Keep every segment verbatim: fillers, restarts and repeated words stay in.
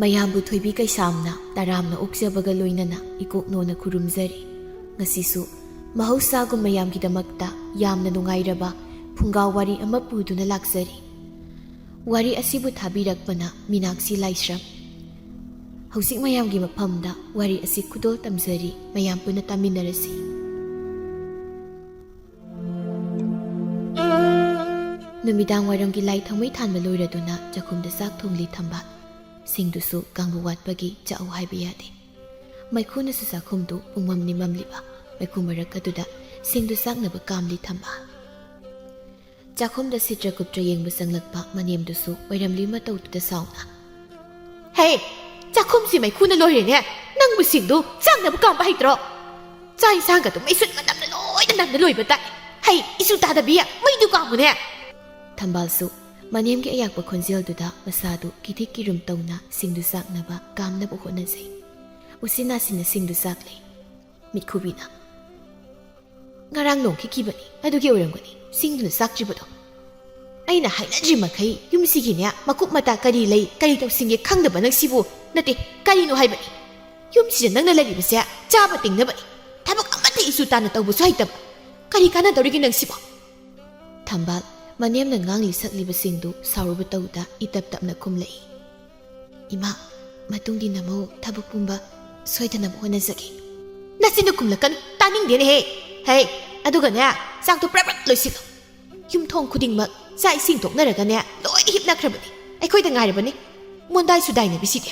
ꯃꯌꯥꯝꯕꯨ ꯊꯣꯏꯕꯤ ꯀꯩꯁꯥꯝꯅ ꯇꯔꯥꯝꯅ ꯑꯣꯛꯆꯕꯒ ꯂꯣꯏꯅꯅ ꯏꯀꯣꯛꯅꯣꯅ ꯈꯨꯔꯨꯝꯖꯔꯤ꯫ ꯉꯁꯤꯁꯨ ꯃꯍꯧꯁꯥꯒꯨꯝ ꯃꯌꯥꯝꯒꯤꯗꯃꯛꯇ ꯌꯥꯝꯅ ꯅꯨꯡꯉꯥꯏꯔꯕ ꯐꯨꯡꯒꯥ ꯋꯥꯔꯤ ꯑꯃ ꯄꯨꯗꯨꯅ ꯂꯥꯛꯆꯔꯤ꯫ ꯋꯥꯔꯤ ꯑꯁꯤꯕꯨ ꯊꯥꯕꯤꯔꯛꯄꯅ ꯃꯤꯅꯥꯛꯁꯤ ꯂꯥꯏꯁ꯭ꯔꯝ꯫ ꯍꯧꯖꯤꯛ ꯃꯌꯥꯝꯒꯤ ꯃꯐꯝꯗ ꯋꯥꯔꯤ ꯑꯁꯤ ꯈꯨꯗꯣꯜ ꯇꯝꯖꯔꯤ, ꯃꯌꯥꯝ ꯄꯨꯟꯅ ꯇꯥꯃꯤꯟꯅꯔꯁꯤ꯫ ꯅꯨꯃꯤꯗꯥꯡ ꯋꯥꯏꯔꯝꯒꯤ ꯂꯥꯏ ꯊꯥꯎꯃꯩ ꯊꯥꯟꯕ ꯂꯣꯏꯔꯗꯨꯅ ꯆꯥꯛꯈꯨꯝꯗ ꯆꯥꯛ ꯊꯣꯡꯂꯤ ꯊꯝꯕꯥꯜ꯫ ꯁꯤꯡꯗꯨꯁꯨ ꯀꯥꯡꯕꯨ ꯋꯥꯠꯄꯒꯤ ꯆꯥꯛꯎ ꯍꯥꯏꯕ ꯌꯥꯗꯦ꯫ ꯃꯩꯈꯨꯅꯁꯨ ꯆꯥꯛꯈꯨꯝꯗꯨ ꯄꯨꯡꯃꯝꯅꯤ ꯃꯝꯂꯤꯕ꯫ ꯃꯩꯈꯨ ꯃꯔꯛ ꯑꯗꯨꯗ ꯁꯤꯡꯗꯨ ꯆꯥꯛꯅꯕ ꯀꯥꯝꯂꯤ ꯊꯝꯕꯥꯜ꯫ ꯆꯥꯛꯈꯨꯝꯗ ꯁꯤꯠꯇ꯭ꯔ ꯀꯨꯞꯇ꯭ꯔ ꯌꯦꯡꯕ ꯆꯪꯂꯛꯄ ꯃꯅꯦꯝꯗꯨꯁꯨ ꯑꯣꯏꯔꯝꯂꯤ ꯃꯇꯧꯗꯨꯗ ꯁꯥꯎꯅ, "ꯍꯦ, ꯆꯥꯛꯈꯨꯝꯁꯤ ꯃꯩꯈꯨꯅ ꯂꯣꯏꯔꯦꯅꯦ! ꯅꯪꯕꯨ ꯁꯤꯡꯗꯨ ꯆꯥꯛꯅꯕ ꯀꯥꯝꯕ ꯍꯩꯇ꯭ꯔꯣ? ꯆꯥꯛ ꯏꯟꯁꯥꯡꯒꯗꯨ ꯃꯩꯁꯨꯠ ꯃꯅꯝꯅ ꯂꯣꯏꯅ ꯅꯝꯅ ꯂꯣꯏꯕ ꯇꯥꯏ꯫ ꯍꯩ, ꯏꯁꯨ ꯇꯥꯗꯕꯤ, ꯃꯩꯗꯨ ꯀꯥꯝꯃꯨꯅꯦ!" ꯊꯝꯕꯥꯜꯁꯨ ꯃꯅꯦꯝꯒꯤ ꯑꯌꯥꯛꯄ ꯈꯣꯟꯖꯦꯜꯗꯨꯗ ꯃꯁꯥꯗꯨ ꯀꯤꯊꯤꯛ ꯀꯤꯔꯨꯝ ꯇꯧꯅ ꯁꯤꯡꯗꯨ ꯆꯥꯛꯅꯕ ꯀꯥꯝꯅꯕ ꯍꯣꯠꯅꯖꯩ꯫ ꯎꯆꯤꯟ ꯅꯥꯆꯤꯟꯅ ꯁꯤꯡꯗꯨ ꯆꯥꯛꯂꯦ꯫ ꯃꯤꯠꯈꯨꯕꯤꯅ, "ꯉꯔꯥꯡ ꯅꯣꯡ ꯈꯤꯛꯈꯤꯕꯅꯤ, ꯑꯗꯨꯒꯤ ꯑꯣꯏꯔꯝꯒꯅꯤ ꯁꯤꯡꯗꯨꯅ ꯆꯥꯛꯇ꯭ꯔꯤꯕꯗꯣ꯫ ꯑꯩꯅ ꯍꯥꯏꯅꯗ꯭ꯔꯤ ꯃꯈꯩ ꯌꯨꯝꯁꯤꯒꯤꯅꯦ ꯃꯀꯨꯞ ꯃꯇꯥ ꯀꯔꯤ ꯂꯩ, ꯀꯔꯤ ꯇꯧꯁꯤꯟꯒꯦ ꯈꯪꯗꯕ ꯅꯪꯁꯤꯕꯨ, ꯅꯠꯇꯦ, ꯀꯔꯤꯅꯣ ꯍꯥꯏꯕꯅꯤ? ꯌꯨꯝꯁꯤꯗ ꯅꯪꯅ ꯂꯩꯔꯤꯕꯁꯦ ꯆꯥꯕ ꯇꯤꯡꯅꯕꯅꯤ, ꯊꯕꯛ ꯑꯃꯠꯇ ꯏꯆꯨ ꯇꯥꯅ ꯇꯧꯕꯁꯨ ꯍꯩꯇꯕ꯫ ꯀꯔꯤ ꯀꯥꯟꯅꯗꯧꯔꯤꯒꯦ ꯅꯪꯁꯤꯕꯣ?" ꯊꯝꯕꯥꯜ ꯃꯅꯦꯝꯅ ꯉꯥꯡꯂꯤ ꯁꯛꯂꯤꯕꯁꯤꯡꯗꯨ ꯁꯥꯎꯔꯨꯕ ꯇꯧꯗ ꯏꯇꯞ ꯇꯞꯅ ꯈꯨꯝꯂꯛꯏ꯫ "ꯏꯃꯥ, ꯃꯇꯨꯡꯗꯤ ꯅꯃꯧ ꯊꯕꯛ ꯄꯨꯝꯕ ꯁꯣꯏꯗꯅꯕ ꯍꯣꯠꯅꯖꯒꯦ꯫" "ꯅꯆꯤꯟꯗꯨ ꯈꯨꯝꯂꯛꯀꯅꯨ, ꯇꯥꯅꯤꯡꯗꯦꯅꯦꯍꯦ꯫ ꯍꯦ, ꯑꯗꯨꯒꯅꯦ, ꯆꯥꯛꯇꯣ ꯄ꯭ꯔꯞ ꯄ꯭ꯔꯞ ꯂꯣꯏꯁꯤꯜꯂꯨ꯫ ꯌꯨꯝꯊꯣꯡ ꯈꯨꯗꯤꯡꯃꯛ ꯆꯥꯛ ꯏꯁꯤꯡ ꯇꯣꯛꯅꯔꯒꯅꯦ, ꯂꯣꯏ ꯍꯤꯞꯅꯈ꯭ꯔꯕꯅꯤ꯫ ꯑꯩꯈꯣꯏꯗ ꯉꯥꯏꯔꯕꯅꯤ ꯃꯣꯟꯗꯥꯏ ꯁꯨꯗꯥꯏꯅꯕꯤꯁꯤꯗꯤ꯫"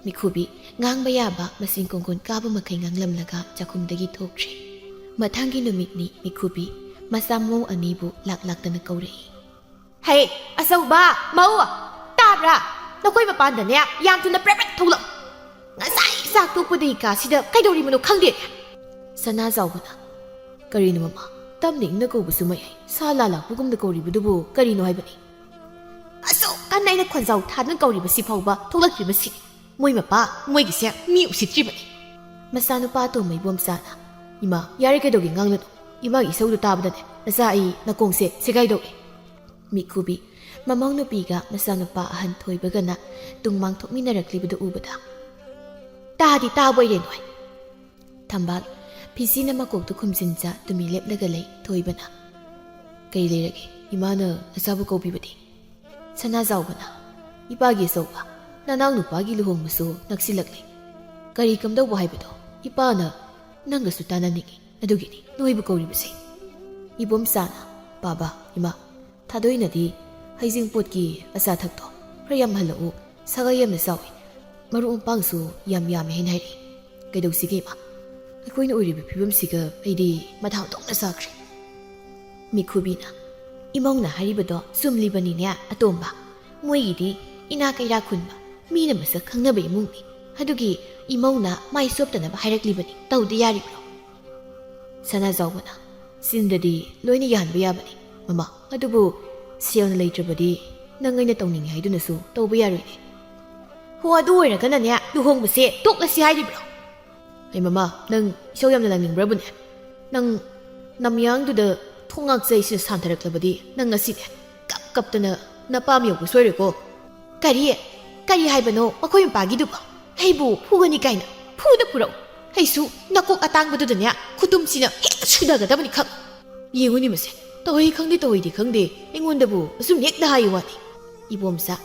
ꯃꯤꯈꯨꯕꯤ ꯉꯥꯡꯕ ꯌꯥꯕ ꯃꯆꯤꯟ ꯀꯣꯡꯒꯣꯟ ꯀꯥꯕ ꯃꯈꯩ ꯉꯥꯡꯂꯝꯂꯒ ꯆꯥꯛꯈꯨꯝꯗꯒꯤ ꯊꯣꯛꯈ꯭ꯔꯦ꯫ ꯃꯊꯪꯒꯤ ꯅꯨꯃꯤꯠꯅꯤ ꯃꯤꯈꯨꯕꯤ ꯃꯆꯥ ꯃꯃꯧ ꯑꯅꯤꯕꯨ ꯂꯥꯛ ꯂꯥꯛꯇꯅ ꯀꯧꯔꯛꯏ꯫ "ꯍꯦ, ꯑꯆꯧꯕ, ꯃꯧ, ꯇꯥꯕ꯭ꯔꯥ? ꯅꯈꯣꯏ ꯃꯄꯥꯟꯗꯅꯦ ꯌꯥꯝ ꯊꯨꯅ ꯄ꯭ꯔꯞ ꯄ꯭ꯔꯞ ꯊꯣꯛꯂꯛꯎ꯫ ꯉꯁꯥꯏ ꯆꯥꯛ ꯇꯣꯛꯄꯗꯒꯤ ꯀꯥꯁꯤꯗ ꯀꯩꯗꯧꯔꯤꯕꯅꯣ ꯈꯪꯗꯦ꯫" ꯁꯅꯥꯖꯥꯎꯕꯅ, "ꯀꯔꯤꯅꯣ ꯃꯃꯥ? ꯇꯞꯅ ꯏꯪꯅ ꯀꯧꯕꯁꯨ ꯃꯌꯥꯏ ꯁꯥ ꯂꯥ ꯂꯥꯛꯄꯒꯨꯝꯅ ꯀꯧꯔꯤꯕꯗꯨꯕꯨ ꯀꯔꯤꯅꯣ ꯍꯥꯏꯕꯅꯤ?" "ꯑꯁꯨꯛ ꯀꯟꯅ ꯑꯩꯅ ꯈꯣꯟꯖꯥꯎ ꯊꯥꯗꯨꯅ ꯀꯧꯔꯤꯕꯁꯤ ꯐꯥꯎꯕ ꯊꯣꯛꯂꯛꯇ꯭ꯔꯤꯕꯁꯤ ꯃꯣꯏ ꯃꯄꯥ ꯃꯣꯏꯒꯤꯁꯦ ꯃꯤ ꯎꯁꯤꯠꯇ꯭ꯔꯤꯕꯅꯤ꯫" ꯃꯆꯥꯅꯨꯄꯥ ꯑꯇꯣꯝꯕ ꯏꯕꯣꯝꯆꯥꯅ, "ꯏꯃꯥ, ꯌꯥꯔꯦ, ꯀꯩꯗꯧꯒꯦ ꯉꯥꯡꯂꯅꯨ꯫ ꯏꯃꯥꯒꯤ ꯏꯁꯧꯗꯨ ꯇꯥꯕꯗꯅꯦ ꯅꯆꯥ ꯑꯩ ꯅꯥꯀꯣꯡꯁꯦ ꯁꯦꯒꯥꯏꯗꯧꯔꯦ꯫" ꯃꯤꯠꯈꯨꯕꯤ ꯃꯃꯧ ꯅꯨꯄꯤꯒ ꯃꯆꯥꯅꯨꯄꯥ ꯑꯍꯟ ꯊꯣꯏꯕꯒꯅ ꯇꯨꯡ ꯃꯥꯡꯊꯣꯛꯃꯤꯟꯅꯔꯛꯂꯤꯕꯗꯨ ꯎꯕꯗ, "ꯇꯥꯗꯤ ꯇꯥꯕꯣꯏꯔꯦ ꯅꯣꯏ!" ꯊꯝꯕꯥꯜ ꯐꯤꯁꯤꯅ ꯃꯀꯣꯛꯇꯨ ꯈꯨꯝꯖꯤꯟꯖ ꯇꯨꯃꯤ ꯂꯦꯞꯂꯒ ꯂꯩ ꯊꯣꯏꯕꯅ꯫ "ꯀꯔꯤ ꯂꯩꯔꯒꯦ? ꯏꯃꯥꯅ ꯅꯆꯥꯕꯨ ꯀꯧꯕꯤꯕꯗꯤ?" ꯁꯅꯥꯖꯥꯎꯕꯅ, "ꯏꯄꯥꯒꯤ ꯑꯆꯧꯕ, ꯅꯅꯥꯎ ꯅꯨꯄꯥꯒꯤ ꯂꯨꯍꯣꯡꯕꯁꯨ ꯅꯛꯁꯤꯜꯂꯛꯂꯦ꯫ ꯀꯔꯤ ꯀꯝꯗꯧꯕ ꯍꯥꯏꯕꯗꯣ ꯏꯄꯥꯅ ꯅꯪꯒꯁꯨ ꯇꯥꯟꯅꯅꯤꯡꯏ, ꯑꯗꯨꯒꯤꯅꯤ ꯅꯣꯏꯕꯨ ꯀꯧꯔꯤꯕꯁꯦ꯫" ꯏꯕꯣꯝꯆꯥꯅ, "ꯄꯥꯕ, ꯏꯃꯥ, ꯊꯥꯗꯣꯏꯅꯗꯤ ꯍꯩꯖꯤꯡꯄꯣꯠꯀꯤ ꯑꯆꯥ ꯑꯊꯛꯇꯣ ꯈꯔ ꯌꯥꯝꯍꯜꯂꯛꯎ, ꯁꯥꯒꯩ ꯌꯥꯝꯅ ꯆꯥꯎꯏ, ꯃꯔꯨꯞ ꯃꯄꯥꯡꯁꯨ ꯌꯥꯝ ꯌꯥꯝꯃꯦ ꯍꯥꯏꯅ ꯍꯥꯏꯔꯛꯏ꯫ ꯀꯩꯗꯧꯁꯤꯒꯦ ꯏꯃꯥ? ꯑꯩꯈꯣꯏꯅ ꯑꯣꯏꯔꯤꯕ ꯐꯤꯕꯝꯁꯤꯒ ꯑꯩꯗꯤ ꯃꯊꯥ ꯑꯣꯟꯊꯣꯛꯅ ꯁꯥꯈ꯭ꯔꯦ꯫" ꯃꯤꯈꯨꯕꯤꯅ, "ꯏꯃꯧꯅ ꯍꯥꯏꯔꯤꯕꯗꯣ ꯆꯨꯝꯂꯤꯕꯅꯤꯅꯦ ꯑꯇꯣꯝꯕ꯫ ꯃꯣꯏꯒꯤꯗꯤ ꯏꯅꯥ ꯀꯩꯔꯥ ꯈꯨꯟꯕ, ꯃꯤꯅ ꯃꯁꯛ ꯈꯪꯅꯕ ꯏꯃꯨꯡꯅꯤ꯫ ꯑꯗꯨꯒꯤ ꯏꯃꯧꯅ ꯃꯥꯏ ꯆꯣꯞꯇꯅꯕ ꯍꯥꯏꯔꯛꯂꯤꯕꯅꯤ꯫ ꯇꯧꯗ ꯌꯥꯔꯤꯕ꯭ꯔꯣ?" ꯁꯅꯥꯖꯥꯎꯕꯅ, "ꯆꯤꯟꯗꯗꯤ ꯂꯣꯏꯅ ꯌꯥꯍꯟꯕ ꯌꯥꯕꯅꯤ ꯃꯃꯥ, ꯑꯗꯨꯕꯨ ꯁꯦꯜꯅ ꯂꯩꯇ꯭ꯔꯕꯗꯤ ꯅꯪ ꯑꯩꯅ ꯇꯧꯅꯤꯡꯉꯤ ꯍꯥꯏꯗꯨꯅꯁꯨ ꯇꯧꯕ ꯌꯥꯔꯣꯏꯅꯦ꯫" "ꯍꯣ, ꯑꯗꯨ ꯑꯣꯏꯔꯒꯅꯅꯦ ꯂꯨꯍꯣꯡꯕꯁꯦ ꯇꯣꯛꯂꯁꯤ ꯍꯥꯏꯔꯤꯕ꯭ꯔꯣ?" "ꯑꯩ ꯃꯃꯥ, ꯅꯪ ꯏꯁꯧ ꯌꯥꯝꯅ ꯂꯥꯡꯅꯤꯡꯕ꯭ꯔꯕꯅꯦ? ꯅꯪ ꯅꯃꯌꯥꯡꯗꯨꯗ ꯊꯣꯡꯉꯥꯛ ꯆꯩꯁꯤꯅ ꯁꯥꯟꯊꯔꯛꯂꯕꯗꯤ ꯅꯪ ꯉꯁꯤꯅꯦ ꯀꯞ ꯀꯞꯇꯅ ꯅꯄꯥꯝ ꯌꯧꯕ ꯁꯣꯏꯔꯣꯏꯀꯣ꯫" "ꯀꯔꯤ? ꯀꯔꯤ ꯍꯥꯏꯕꯅꯣ ꯃꯈꯣꯏ ꯃꯄꯥꯒꯤꯗꯨꯕꯣ? ꯑꯩꯕꯨ ꯐꯨꯒꯅꯤ ꯀꯥꯏꯅ? ꯐꯨꯗ ꯐꯨꯔꯛꯎ꯫ ꯑꯩꯁꯨ ꯅꯀꯣꯛ ꯑꯇꯥꯡꯕꯗꯨꯗꯅꯦ ꯈꯨꯇꯨꯝꯁꯤꯅ ꯍꯦꯛꯇ ꯁꯨꯗꯒꯗꯕꯅꯤ ꯈꯪ꯫ ꯌꯦꯡꯉꯨꯅꯦ ꯃꯁꯦ, ꯇꯧꯏ ꯈꯪꯗꯦ ꯇꯧꯏꯗꯤ ꯈꯪꯗꯦ, ꯑꯩꯉꯣꯟꯗꯕꯨ ꯑꯁꯨꯝ ꯍꯦꯛꯇ ꯍꯥꯏ ꯋꯥꯅꯤ꯫" ꯏꯕꯣꯝꯆꯥ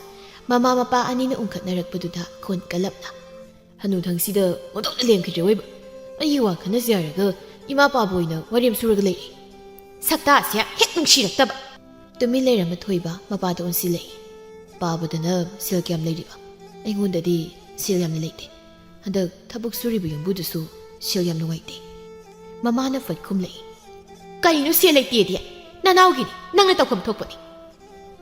ꯃꯃꯥ ꯃꯄꯥ ꯑꯅꯤꯅ ꯎꯪꯈꯠꯅꯔꯛꯄꯗꯨꯗ ꯈꯣꯟ ꯀꯜꯂꯞꯅ, "ꯍꯅꯨꯊꯪꯁꯤꯗ ꯑꯣꯟꯊꯣꯛꯅ ꯂꯦꯝꯈꯤꯗ꯭ꯔꯦ ꯑꯣꯏꯕ꯫ ꯑꯩꯒꯤ ꯋꯥ ꯈꯟꯅꯁꯤ ꯍꯥꯏꯔꯒ ꯏꯃꯥ ꯄꯥꯕ ꯑꯣꯏꯅ ꯋꯥꯔꯦꯝ ꯁꯨꯔꯒ ꯂꯩꯔꯦ꯫ ꯁꯛꯇꯥꯁꯦ ꯍꯦꯛ ꯅꯨꯡꯁꯤꯔꯛꯇꯕ꯫" ꯇꯨꯃꯤꯟ ꯂꯩꯔꯝꯕ ꯊꯣꯏꯕ ꯃꯄꯥꯗ ꯑꯣꯟꯁꯤꯜꯂꯛꯏ꯫ "ꯄꯥꯕꯗꯅ ꯁꯦꯜ ꯀꯌꯥꯝ ꯂꯩꯔꯤꯕ? ꯑꯩꯉꯣꯟꯗꯗꯤ ꯁꯦꯜ ꯌꯥꯝꯅ ꯂꯩꯇꯦ꯫ ꯍꯟꯗꯛ ꯊꯕꯛ ꯁꯨꯔꯤꯕ ꯌꯨꯝꯕꯨꯗꯨꯁꯨ ꯁꯦꯜ ꯌꯥꯝ ꯅꯨꯡꯉꯥꯏꯇꯦ꯫" ꯃꯃꯥꯅ ꯐꯠ ꯈꯨꯝꯂꯛꯏ꯫ "ꯀꯔꯤꯅꯣ ꯁꯦꯜ ꯂꯩꯇꯦꯗꯤ? ꯅꯅꯥꯎꯒꯤꯅꯤ, ꯅꯪꯅ ꯇꯧꯐꯝ ꯊꯣꯛꯄꯅꯤ꯫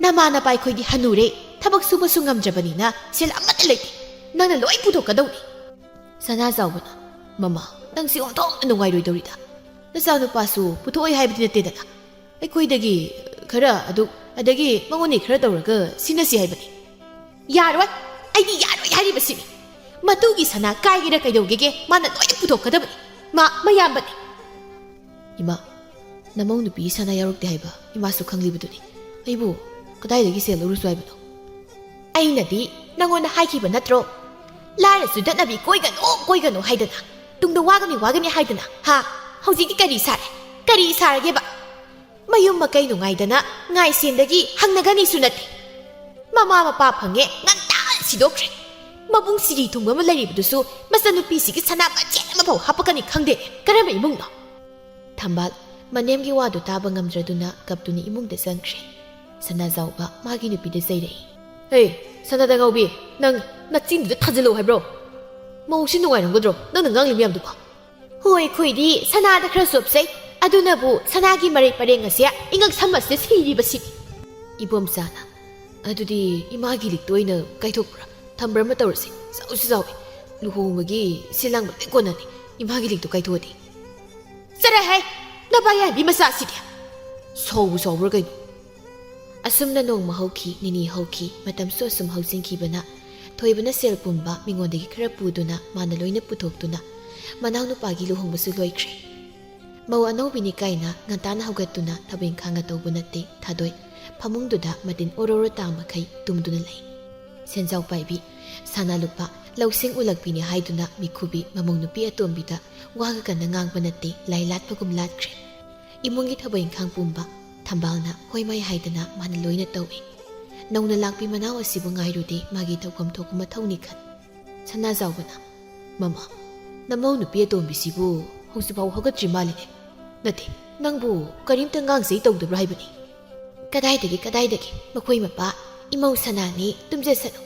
ꯅꯃꯥ ꯅꯄꯥ ꯑꯩꯈꯣꯏꯗꯤ ꯍꯅꯨꯔꯦ, ꯊꯕꯛ ꯁꯨꯕꯁꯨ ꯉꯝꯗ꯭ꯔꯕꯅꯤꯅ ꯁꯦꯜ ꯑꯃꯠꯇ ꯂꯩꯇꯦ꯫ ꯅꯪꯅ ꯂꯣꯏ ꯄꯨꯊꯣꯛꯀꯗꯧꯅꯤ꯫" ꯁꯅꯥ ꯆꯥꯎꯕꯅ, "ꯃꯃꯥ, ꯅꯪꯁꯤ ꯑꯣꯟꯊꯣꯛꯅ ꯅꯨꯡꯉꯥꯏꯔꯣꯏꯗꯧꯔꯤꯗ꯫ ꯅꯆꯥꯅꯨꯄꯥꯁꯨ ꯄꯨꯊꯣꯛꯑꯣꯏ ꯍꯥꯏꯕꯗꯤ ꯅꯠꯇꯦꯗꯅ꯫ ꯑꯩꯈꯣꯏꯗꯒꯤ ꯈꯔ ꯑꯗꯨ, ꯑꯗꯒꯤ ꯃꯉꯣꯟꯗꯒꯤ ꯈꯔ ꯇꯧꯔꯒ ꯁꯤꯟꯅꯁꯤ ꯍꯥꯏꯕꯅꯤ꯫" "ꯌꯥꯔꯣꯏ, ꯑꯩꯗꯤ ꯌꯥꯔꯣꯏ ꯍꯥꯏꯔꯤꯕꯁꯤꯅꯤ꯫ ꯃꯇꯨꯒꯤ ꯁꯅꯥ ꯀꯥꯏꯒꯦꯔꯥ ꯀꯩꯗꯧꯒꯦꯒꯦ, ꯃꯥꯅ ꯂꯣꯏꯅ ꯄꯨꯊꯣꯛꯀꯗꯕꯅꯤ꯫ ꯃꯥ ꯃꯌꯥꯝꯕꯅꯤ꯫" "ꯏꯃꯥ, ꯅꯃꯧ ꯅꯨꯄꯤ ꯁꯅꯥ ꯌꯥꯎꯔꯛꯇꯦ ꯍꯥꯏꯕ ꯏꯃꯥꯁꯨ ꯈꯪꯂꯤꯕꯗꯨꯅꯤ꯫ ꯑꯩꯕꯨ ꯀꯗꯥꯏꯗꯒꯤ ꯁꯦꯜ ꯂꯧꯔꯨꯁꯨ ꯍꯥꯏꯕꯅꯣ? ꯑꯩꯅꯗꯤ ꯅꯪꯉꯣꯟꯗ ꯍꯥꯏꯈꯤꯕ ꯅꯠꯇ꯭ꯔꯣ? ꯂꯥꯏꯔꯁꯨ ꯗꯠꯅꯕꯤ ꯀꯣꯏꯒꯅꯨ, ꯀꯣꯏꯒꯅꯨ ꯍꯥꯏꯗꯅ꯫ ꯇꯨꯡꯗ ꯋꯥꯒꯅꯤ, ꯋꯥꯒꯅꯤ ꯍꯥꯏꯗꯅ꯫ ꯍꯥ? ꯍꯧꯖꯤꯛꯇꯤ ꯀꯔꯤ ꯁꯥꯔꯦ? ꯀꯔꯤ ꯁꯥꯔꯒꯦꯕ? ꯃꯌꯨꯝ ꯃꯀꯩ ꯅꯨꯡꯉꯥꯏꯗꯅ ꯉꯥꯏꯁꯦꯟꯗꯒꯤ ꯍꯪꯅꯒꯅꯤꯁꯨ ꯅꯠꯇꯦ꯫ ꯃꯃꯥ ꯃꯄꯥ ꯐꯪꯉꯦ, ꯉꯟꯇꯥꯅ ꯁꯤꯗꯣꯛꯈ꯭ꯔꯦ꯫ ꯃꯕꯨꯡ ꯁꯤꯔꯤ ꯊꯨꯡꯕ ꯑꯃ ꯂꯩꯔꯤꯕꯗꯨꯁꯨ ꯃꯆꯟꯅꯨꯄꯤꯁꯤꯒꯤ ꯁꯅꯥ ꯃꯆꯦꯠ ꯑꯃꯐꯥꯎ ꯍꯥꯞꯄꯛꯀꯅꯤ ꯈꯪꯗꯦ꯫ ꯀꯔꯝꯕ ꯏꯃꯨꯡꯅꯣ? ꯊꯝꯕꯥꯜ ꯃꯅꯦꯝꯒꯤ ꯋꯥꯗꯨ ꯇꯥꯕ ꯉꯝꯗ꯭ꯔꯗꯨꯅ ꯀꯞꯇꯨꯅ ꯏꯃꯨꯡꯗ ꯆꯪꯈ꯭ꯔꯦ꯫ ꯁꯅꯥꯖꯥꯎꯕ ꯃꯥꯒꯤ ꯅꯨꯄꯤꯗ ꯆꯩꯔꯛꯏ꯫ "ꯍꯦ, ꯁꯅꯥꯗ ꯉꯥꯎꯕꯤ, ꯅꯪ ꯅꯆꯤꯟꯗꯨꯗ ꯊꯥꯖꯤꯜꯂꯣ ꯍꯥꯏꯕ꯭ꯔꯣ? ꯃꯧꯁꯤ ꯅꯨꯡꯉꯥꯏꯔꯝꯒꯗ꯭ꯔꯣ ꯅꯪꯅ ꯉꯥꯡꯂꯤ ꯃꯌꯥꯝꯗꯨꯕꯣ?" "ꯍꯣꯏ, ꯑꯩꯈꯣꯏꯗꯤ ꯁꯅꯥꯗ ꯈꯔ ꯆꯣꯞꯆꯩ, ꯑꯗꯨꯅꯕꯨ ꯁꯅꯥꯒꯤ ꯃꯔꯩ ꯄꯔꯦꯡ ꯑꯁꯦ ꯏꯉꯛ ꯁꯝ ꯑꯁꯤꯗ ꯁꯤꯔꯤꯕꯁꯤꯅꯤ꯫" ꯏꯕꯣꯝꯆꯥꯅ, "ꯑꯗꯨꯗꯤ ꯏꯃꯥꯒꯤ ꯂꯤꯛꯇ ꯑꯣꯏꯅ ꯀꯥꯏꯊꯣꯛꯄ꯭ꯔꯥ? ꯊꯝꯕ꯭ꯔꯥ ꯑꯃ ꯇꯧꯔꯁꯤ, ꯆꯥꯎꯁꯨ ꯆꯥꯎꯏ꯫ ꯂꯨꯍꯣꯡꯕꯒꯤ ꯁꯤꯜ ꯂꯥꯡꯕ ꯂꯣꯏ ꯀꯣꯟꯅꯅꯤ, ꯏꯃꯥꯒꯤ ꯂꯤꯛꯇꯣ ꯀꯥꯏꯊꯣꯛꯑꯗꯤ꯫" "ꯆꯠꯂꯍꯦ, ꯅꯕꯥ ꯌꯥꯟꯕꯤ ꯃꯆꯥꯁꯤꯗꯤ!" "ꯁꯥꯎꯕꯨ ꯁꯥꯎꯕ꯭ꯔꯥ ꯀꯩꯅꯣ?" ꯑꯁꯨꯝꯅ ꯅꯣꯡꯃ ꯍꯧꯈꯤ, ꯅꯤꯅꯤ ꯍꯧꯈꯤ, ꯃꯇꯝꯁꯨ ꯑꯁꯨꯝ ꯍꯧꯖꯤꯟꯈꯤꯕꯅ ꯊꯣꯏꯕꯅ ꯁꯦꯜ ꯄꯨꯝꯕ ꯃꯤꯉꯣꯟꯗꯒꯤ ꯈꯔ ꯄꯨꯗꯨꯅ ꯃꯥꯅ ꯂꯣꯏꯅ ꯄꯨꯊꯣꯛꯇꯨꯅ ꯃꯅꯥꯎꯅꯨꯄꯥꯒꯤ ꯂꯨꯍꯣꯡꯕꯁꯨ ꯂꯣꯏꯈ꯭ꯔꯦ꯫ ꯃꯧ ꯑꯅꯧꯕꯤꯅꯤ ꯀꯥꯏꯅ ꯉꯟꯇꯥꯅ ꯍꯧꯒꯠꯇꯨꯅ ꯊꯕꯛ ꯏꯪꯈꯥꯡꯒ ꯇꯧꯕ ꯅꯠꯇꯦ, ꯊꯥꯗꯣꯏ ꯐꯃꯨꯡꯗꯨꯗ ꯃꯇꯤꯟ ꯑꯣꯔꯣ ꯑꯣꯔꯣ ꯇꯥꯡ ꯃꯈꯩ ꯇꯨꯝꯗꯨꯅ ꯂꯩ꯫ ꯁꯦꯟꯖꯥꯎ ꯄꯥꯏꯕꯤ, ꯁꯅꯥ ꯂꯨꯄꯥ, ꯂꯧꯁꯤꯡ ꯎꯂꯛꯄꯤꯅꯤ ꯍꯥꯏꯗꯨꯅ ꯃꯤꯈꯨꯕꯤ ꯃꯃꯧ ꯅꯨꯄꯤ ꯑꯇꯣꯝꯕꯤꯗ ꯋꯥꯒ ꯀꯟꯅ ꯉꯥꯡꯕ ꯅꯠꯇꯦ, ꯂꯥꯏ ꯂꯥꯠꯄꯒꯨꯝ ꯂꯥꯠꯈ꯭ꯔꯦ꯫ ꯏꯃꯨꯡꯒꯤ ꯊꯕꯛ ꯏꯪꯈꯥꯡ ꯄꯨꯝꯕ ꯊꯝꯕꯥꯜꯅ ꯍꯣꯏ ꯃꯥꯏ ꯍꯥꯏꯗꯅ ꯃꯥꯅ ꯂꯣꯏꯅ ꯇꯧꯏ꯫ ꯅꯧꯅ ꯂꯥꯛꯄꯤ ꯃꯅꯥꯎ ꯑꯁꯤꯕꯨ ꯉꯥꯏꯔꯨꯗꯦ ꯃꯥꯒꯤ ꯇꯧꯐꯝ ꯊꯣꯛꯄ ꯃꯊꯧꯅꯤ ꯈꯟ꯫ ꯁꯅꯥꯖꯥꯎꯕꯅ, "ꯃꯃꯥ, ꯅꯃꯧ ꯅꯨꯄꯤ ꯑꯇꯣꯝꯕꯤꯁꯤꯕꯨ ꯍꯧꯖꯤꯛꯐꯥꯎ ꯍꯧꯒꯠꯇ꯭ꯔꯤ ꯃꯥꯜꯂꯤꯅꯦ꯫ ꯅꯠꯇꯦ, ꯅꯪꯕꯨ ꯀꯔꯤꯝꯇ ꯉꯥꯡꯖꯩ ꯇꯧꯗꯕ꯭ꯔꯥ ꯍꯥꯏꯕꯅꯤ?" "ꯀꯗꯥꯏꯗꯒꯤ, ꯀꯗꯥꯏꯗꯒꯤ? ꯃꯈꯣꯏ ꯃꯄꯥ, ꯏꯃꯧ ꯁꯅꯥꯅꯤ, ꯇꯨꯝꯖꯁꯅꯨ꯫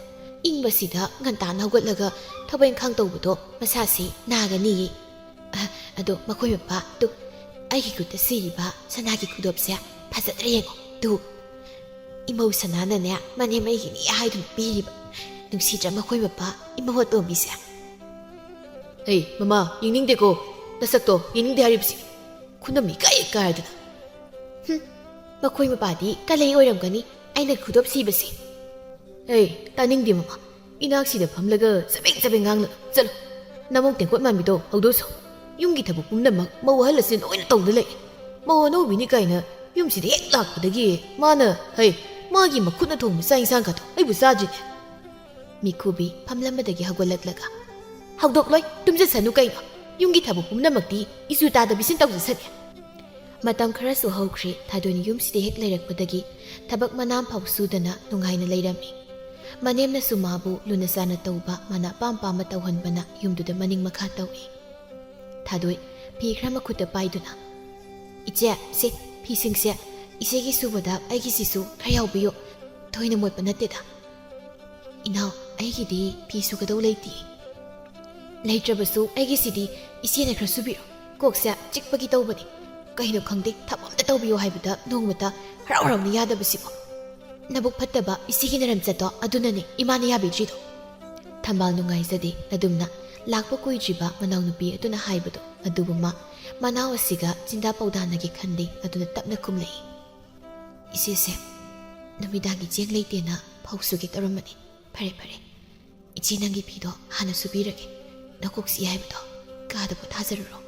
ꯏꯪꯕꯁꯤꯗ ꯉꯟꯇꯥꯅ ꯍꯧꯒꯠꯂꯒ ꯊꯕꯛ ꯏꯪꯈꯥꯡ ꯇꯧꯕꯗꯣ ꯃꯁꯥꯁꯤ ꯅꯥꯒꯅꯤꯌꯦ꯫ ꯑ, ꯑꯗꯣ ꯃꯈꯣꯏ ꯃꯄꯥ, ꯇꯨ, ꯑꯩꯒꯤ ꯈꯨꯠꯇ ꯁꯤꯔꯤꯕ ꯁꯅꯥꯒꯤ ꯈꯨꯗꯣꯞꯁꯦ ꯐꯖꯗ꯭ꯔꯥ ꯌꯦꯡꯉꯣ, ꯇꯨ꯫ ꯏꯃꯧ ꯁꯅꯥꯅꯅꯦ, ꯃꯅꯦꯝ ꯑꯩꯒꯤꯅꯤ ꯍꯥꯏꯗꯨꯅ ꯄꯤꯔꯤꯕ꯫ ꯅꯨꯡꯁꯤꯗ꯭ꯔꯥ ꯃꯈꯣꯏ ꯃꯄꯥ, ꯏꯃꯧ ꯑꯇꯣꯝꯕꯤꯁꯦ?" "ꯍꯩ, ꯃꯃꯥ, ꯌꯦꯡꯅꯤꯡꯗꯦꯀꯣ꯫ ꯅꯁꯛꯇꯣ ꯌꯦꯡꯅꯤꯡꯗꯦ ꯍꯥꯏꯔꯤꯕꯁꯤ꯫ ꯈꯨꯅꯝ ꯏꯀꯥꯏ ꯀꯥꯏꯗꯅ꯫" "ꯍꯨꯝ, ꯃꯈꯣꯏ ꯃꯄꯥꯗꯤ ꯀꯂꯩ ꯑꯣꯏꯔꯝꯒꯅꯤ, ꯑꯩꯅ ꯈꯨꯗꯣꯞ ꯁꯤꯕꯁꯦ꯫" "ꯍꯩ, ꯇꯥꯅꯤꯡꯗꯦ ꯃꯃꯥ꯫ ꯏꯅꯥꯛꯁꯤꯗ ꯐꯝꯂꯒ ꯆꯕꯦꯡ ꯆꯕꯦꯡ ꯉꯥꯡꯅ ꯆꯠꯂꯣ꯫ ꯅꯃꯧ ꯇꯦꯡꯀꯣꯠ ꯃꯥꯟꯕꯤꯗꯣ ꯍꯧꯗꯣꯛꯎꯁꯣ꯫ ꯌꯨꯝꯒꯤ ꯊꯕꯛ ꯄꯨꯝꯅꯃꯛ ꯃꯧ ꯑꯍꯜ ꯑꯁꯤꯅ ꯂꯣꯏꯅ ꯇꯧꯗꯨꯅ ꯂꯩ꯫ ꯃꯧ ꯑꯅꯧꯕꯤꯅꯤ ꯀꯥꯏꯅ ꯌꯨꯝꯁꯤꯗ ꯍꯦꯛ ꯂꯥꯛꯄꯗꯒꯤ ꯃꯥꯅ, ꯍꯩ, ꯃꯥꯒꯤ ꯃꯈꯨꯠꯅ ꯊꯣꯡꯕ ꯆꯥꯛ ꯏꯟꯁꯥꯡꯒꯗꯣ ꯑꯩꯕꯨ ꯆꯥꯗ꯭ꯔꯤꯅꯦ꯫ ꯃꯤꯈꯨꯕꯤ ꯐꯝꯂꯝꯕꯗꯒꯤ ꯍꯧꯒꯠꯂꯛꯂꯒ, "ꯍꯧꯗꯣꯛꯂꯣꯏ, ꯇꯨꯝꯖꯁꯅꯨ ꯀꯩꯅꯣ꯫ ꯌꯨꯝꯒꯤ ꯊꯕꯛ ꯄꯨꯝꯅꯃꯛꯇꯤ ꯏꯁꯨ ꯇꯥꯗꯕꯤꯁꯤꯅ ꯇꯧꯖꯁꯅꯤ"꯫ ꯃꯇꯝ ꯈꯔꯁꯨ ꯍꯧꯈ꯭ꯔꯦ꯫ ꯊꯥꯗꯣꯏꯅ ꯌꯨꯝꯁꯤꯗ ꯍꯦꯛ ꯂꯩꯔꯛꯄꯗꯒꯤ ꯊꯕꯛ ꯃꯅꯥ ꯑꯃ ꯐꯥꯎ ꯁꯨꯗꯅ ꯅꯨꯡꯉꯥꯏꯅ ꯂꯩꯔꯝꯃꯤ꯫ ꯃꯅꯦꯝꯅꯁꯨ ꯃꯥꯕꯨ ꯂꯨꯅ ꯆꯥꯅ ꯇꯧꯕ, ꯃꯥꯅ ꯑꯄꯥꯝ ꯑꯄꯥꯝꯕ ꯇꯧꯍꯟꯕꯅ ꯌꯨꯝꯗꯨꯗ ꯃꯅꯤꯡ ꯃꯈꯥ ꯇꯧꯏ꯫ ꯊꯥꯗꯣꯏ ꯐꯤ ꯈꯔ ꯃꯈꯨꯠꯇ ꯄꯥꯏꯗꯨꯅ, "ꯏꯆꯦ, ꯁꯤ ꯐꯤꯁꯤꯡꯁꯦ ꯏꯆꯦꯒꯤ ꯁꯨꯕꯗ ꯑꯩꯒꯤꯁꯤꯁꯨ ꯈꯔ ꯌꯥꯎꯕꯤꯌꯨ꯫ ꯊꯣꯏꯅ ꯃꯣꯠꯄ ꯅꯠꯇꯦꯗ"꯫ "ꯏꯅꯥꯎ, ꯑꯩꯒꯤꯗꯤ ꯐꯤ ꯁꯨꯒꯗꯧ ꯂꯩꯇꯦ"꯫ "ꯂꯩꯇ꯭ꯔꯕꯁꯨ ꯑꯩꯒꯤꯁꯤꯗꯤ ꯏꯆꯦꯅ ꯈꯔ ꯁꯨꯕꯤꯔꯣ꯫ ꯀꯣꯛꯁꯦ ꯆꯤꯛꯄꯒꯤ ꯇꯧꯕꯅꯤ꯫ ꯀꯩꯅꯣ ꯈꯪꯗꯦ, ꯊꯕꯛ ꯑꯝꯇ ꯇꯧꯕꯤꯌꯨ ꯍꯥꯏꯕꯗ ꯅꯣꯡꯃꯇ ꯍꯔꯥꯎ ꯍꯔꯥꯎꯅ ꯌꯥꯗꯕꯁꯤꯕꯨ꯫ ꯅꯕꯨꯛ ꯐꯠꯇꯕ ꯏꯆꯦꯒꯤ ꯅꯔꯝꯆꯠꯇꯣ ꯑꯗꯨꯅꯅꯦ ꯏꯃꯥꯅ ꯌꯥꯕꯤꯗ꯭ꯔꯤꯗꯣ"꯫ ꯊꯝꯕꯥꯜ ꯅꯨꯡꯉꯥꯏꯖꯗꯦ꯫ ꯑꯗꯨꯝꯅ ꯂꯥꯛꯄ ꯀꯨꯏꯗ꯭ꯔꯤꯕ ꯃꯅꯥꯎꯅꯨꯄꯤ ꯑꯗꯨꯅ ꯍꯥꯏꯕꯗꯣ ꯑꯗꯨꯕꯨ ꯃꯥ ꯃꯅꯥꯎ ꯑꯁꯤꯒ ꯆꯤꯟꯗꯥ ꯄꯥꯎꯗꯥꯅꯒꯦ ꯈꯟꯗꯦ꯫ ꯑꯗꯨꯅ ꯇꯞꯅ ꯈꯨꯝꯂꯛꯏ, "ꯏꯆꯦꯁꯦ, ꯅꯨꯃꯤꯗꯥꯡꯒꯤ ꯆꯦꯡ ꯂꯩꯇꯦꯅ ꯐꯧ ꯁꯨꯒꯦ ꯇꯧꯔꯝꯕꯅꯤ꯫ ꯐꯔꯦ, ꯐꯔꯦ, ꯏꯆꯦ ꯅꯪꯒꯤ ꯐꯤꯗꯣ ꯍꯥꯟꯅ ꯁꯨꯕꯤꯔꯒꯦ꯫ ꯅꯀꯣꯛ ꯆꯤꯛꯏ ꯍꯥꯏꯕꯗꯣ ꯀꯥꯗ ꯄꯣꯊꯥꯖꯔꯨꯔꯣ"꯫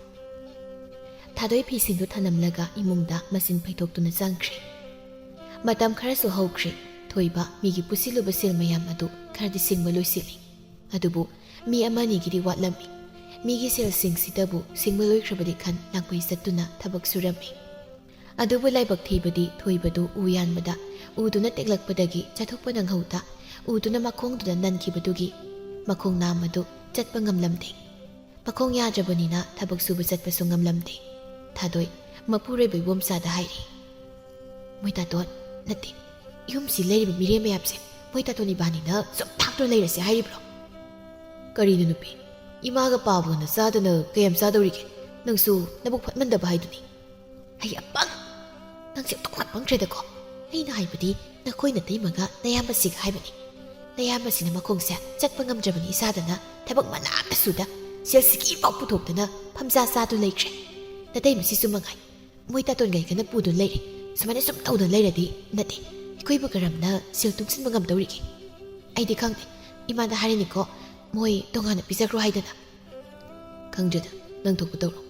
ꯊꯥꯗꯣꯏ ꯐꯤꯁꯤꯡꯗꯨ ꯊꯅꯝꯂꯒ ꯏꯃꯨꯡꯗ ꯃꯆꯤꯟ ꯐꯩꯊꯣꯛꯇꯨꯅ ꯆꯪꯈ꯭ꯔꯦ꯫ ꯃꯇꯝ ꯈꯔꯁꯨ ꯍꯧꯈ꯭ꯔꯦ꯫ ꯊꯣꯏꯕ ꯃꯤꯒꯤ ꯄꯨꯁꯤꯜꯂꯨꯕ ꯁꯦꯜ ꯃꯌꯥꯝ ꯑꯗꯨ ꯈꯔꯗꯤ ꯁꯤꯡꯕ ꯂꯣꯏꯁꯤꯜꯂꯤ꯫ ꯑꯗꯨꯕꯨ ꯃꯤ ꯑꯃꯅꯤꯒꯤꯗꯤ ꯋꯥꯠꯂꯝꯃꯤ꯫ ꯃꯤꯒꯤ ꯁꯦꯜꯁꯤꯡꯁꯤꯗꯕꯨ ꯁꯤꯡꯕ ꯂꯣꯏꯈ꯭ꯔꯕꯗꯤ ꯈꯟ ꯂꯥꯡꯄꯩ ꯆꯠꯇꯨꯅ ꯊꯕꯛ ꯁꯨꯔꯝꯃꯤ꯫ ꯑꯗꯨꯕꯨ ꯂꯥꯏꯕꯛ ꯊꯤꯕꯗꯤ ꯊꯣꯏꯕꯗꯨ ꯎ ꯌꯥꯟꯕꯗ ꯎꯗꯨꯅ ꯇꯦꯛꯂꯛꯄꯗꯒꯤ ꯆꯠꯊꯣꯛꯄ ꯅꯪꯍꯧꯗ ꯎꯗꯨꯅ ꯃꯈꯣꯡꯗꯨꯗ ꯅꯟꯈꯤꯕꯗꯨꯒꯤ ꯃꯈꯣꯡ ꯅꯥꯝꯃꯗꯨ ꯆꯠꯄ ꯉꯝꯂꯝꯗꯦ꯫ ꯃꯈꯣꯡ ꯌꯥꯗ꯭ꯔꯕꯅꯤꯅ ꯊꯕꯛ ꯁꯨꯕ ꯆꯠꯄꯁꯨ ꯉꯝꯂꯝꯗꯦ꯫ ꯊꯥꯗꯣꯏ ꯃꯄꯨꯔꯣꯏꯕ ꯏꯕꯣꯝꯆꯥꯗ ꯍꯥꯏꯔꯤ, "ꯃꯣꯏ ꯇꯥꯇꯣꯟ, ꯅꯠꯇꯦ, ꯌꯨꯝꯁꯤ ꯂꯩꯔꯤꯕ ꯃꯤꯔꯦꯝ ꯃꯌꯥꯝꯁꯦ ꯃꯣꯏ ꯇꯥꯇꯣꯟ ꯏꯕꯥꯅꯤꯅ ꯁꯨꯝ ꯊꯥꯛꯇꯨꯅ ꯂꯩꯔꯁꯦ ꯍꯥꯏꯔꯤꯕ꯭ꯔꯣ?" "ꯀꯔꯤꯅꯣ ꯅꯨꯄꯤ, ꯏꯃꯥꯒ ꯄꯥꯕꯒꯅ ꯆꯥꯗꯅ ꯀꯌꯥꯝ ꯆꯥꯗꯧꯔꯤꯒꯦ? ꯅꯪꯁꯨ ꯅꯕꯨꯛ ꯐꯠꯃꯟꯗꯕ ꯍꯥꯏꯗꯨꯅꯤ"꯫ "ꯑꯩ ꯑꯄꯪ! ꯅꯪꯁꯦ ꯑꯣꯟꯊꯣꯛꯅ ꯄꯪꯈ꯭ꯔꯦꯗꯀꯣ꯫ ꯑꯩꯅ ꯍꯥꯏꯕꯗꯤ ꯅꯈꯣꯏ ꯅꯇꯩꯃꯒ ꯅꯌꯥꯝꯕꯁꯤꯒ ꯍꯥꯏꯕꯅꯤ꯫ ꯅꯌꯥꯝꯕꯁꯤꯅ ꯃꯈꯣꯡꯁꯦ ꯆꯠꯄ ꯉꯝꯗ꯭ꯔꯕꯅꯤ ꯏꯆꯥꯗꯅ ꯊꯕꯛ ꯃꯅꯥ ꯑꯃ ꯁꯨꯗ ꯁꯦꯜ ꯁꯤꯀꯤ ꯄꯥꯎ ꯄꯨꯊꯣꯛꯇꯅ ꯐꯝꯖꯥ ꯆꯥꯗꯨ ꯂꯩꯈ꯭ꯔꯦ꯫ ꯅꯇꯩꯃꯁꯤꯁꯨ ꯃꯉꯥꯏ꯫ ꯃꯣꯏ ꯇꯥꯇꯣꯟꯒꯩꯒꯅ ꯄꯨꯗꯨꯅ ꯂꯩꯔꯦ꯫ ꯁꯨꯃꯥꯏꯅ ꯁꯨꯝ ꯇꯧꯗꯨꯅ ꯂꯩꯔꯗꯤ ꯅꯠꯇꯦ, ꯑꯩꯈꯣꯏꯕꯨ ꯀꯔꯝꯅ ꯁꯦꯜ ꯇꯨꯡꯁꯤꯟꯕ ꯉꯝꯗꯧꯔꯤꯒꯦ? ꯑꯩꯗꯤ ꯈꯪꯗꯦ꯫ ꯏꯃꯥꯗ ꯍꯥꯏꯔꯅꯤꯀꯣ, ꯃꯣꯏ ꯇꯣꯉꯥꯟꯅ ꯄꯤꯖꯈ꯭ꯔꯣ ꯍꯥꯏꯗꯅ"꯫ "ꯈꯪꯗ꯭ꯔꯦꯗ, ꯅꯪ ꯊꯣꯛꯄ ꯇꯧꯔꯣ"꯫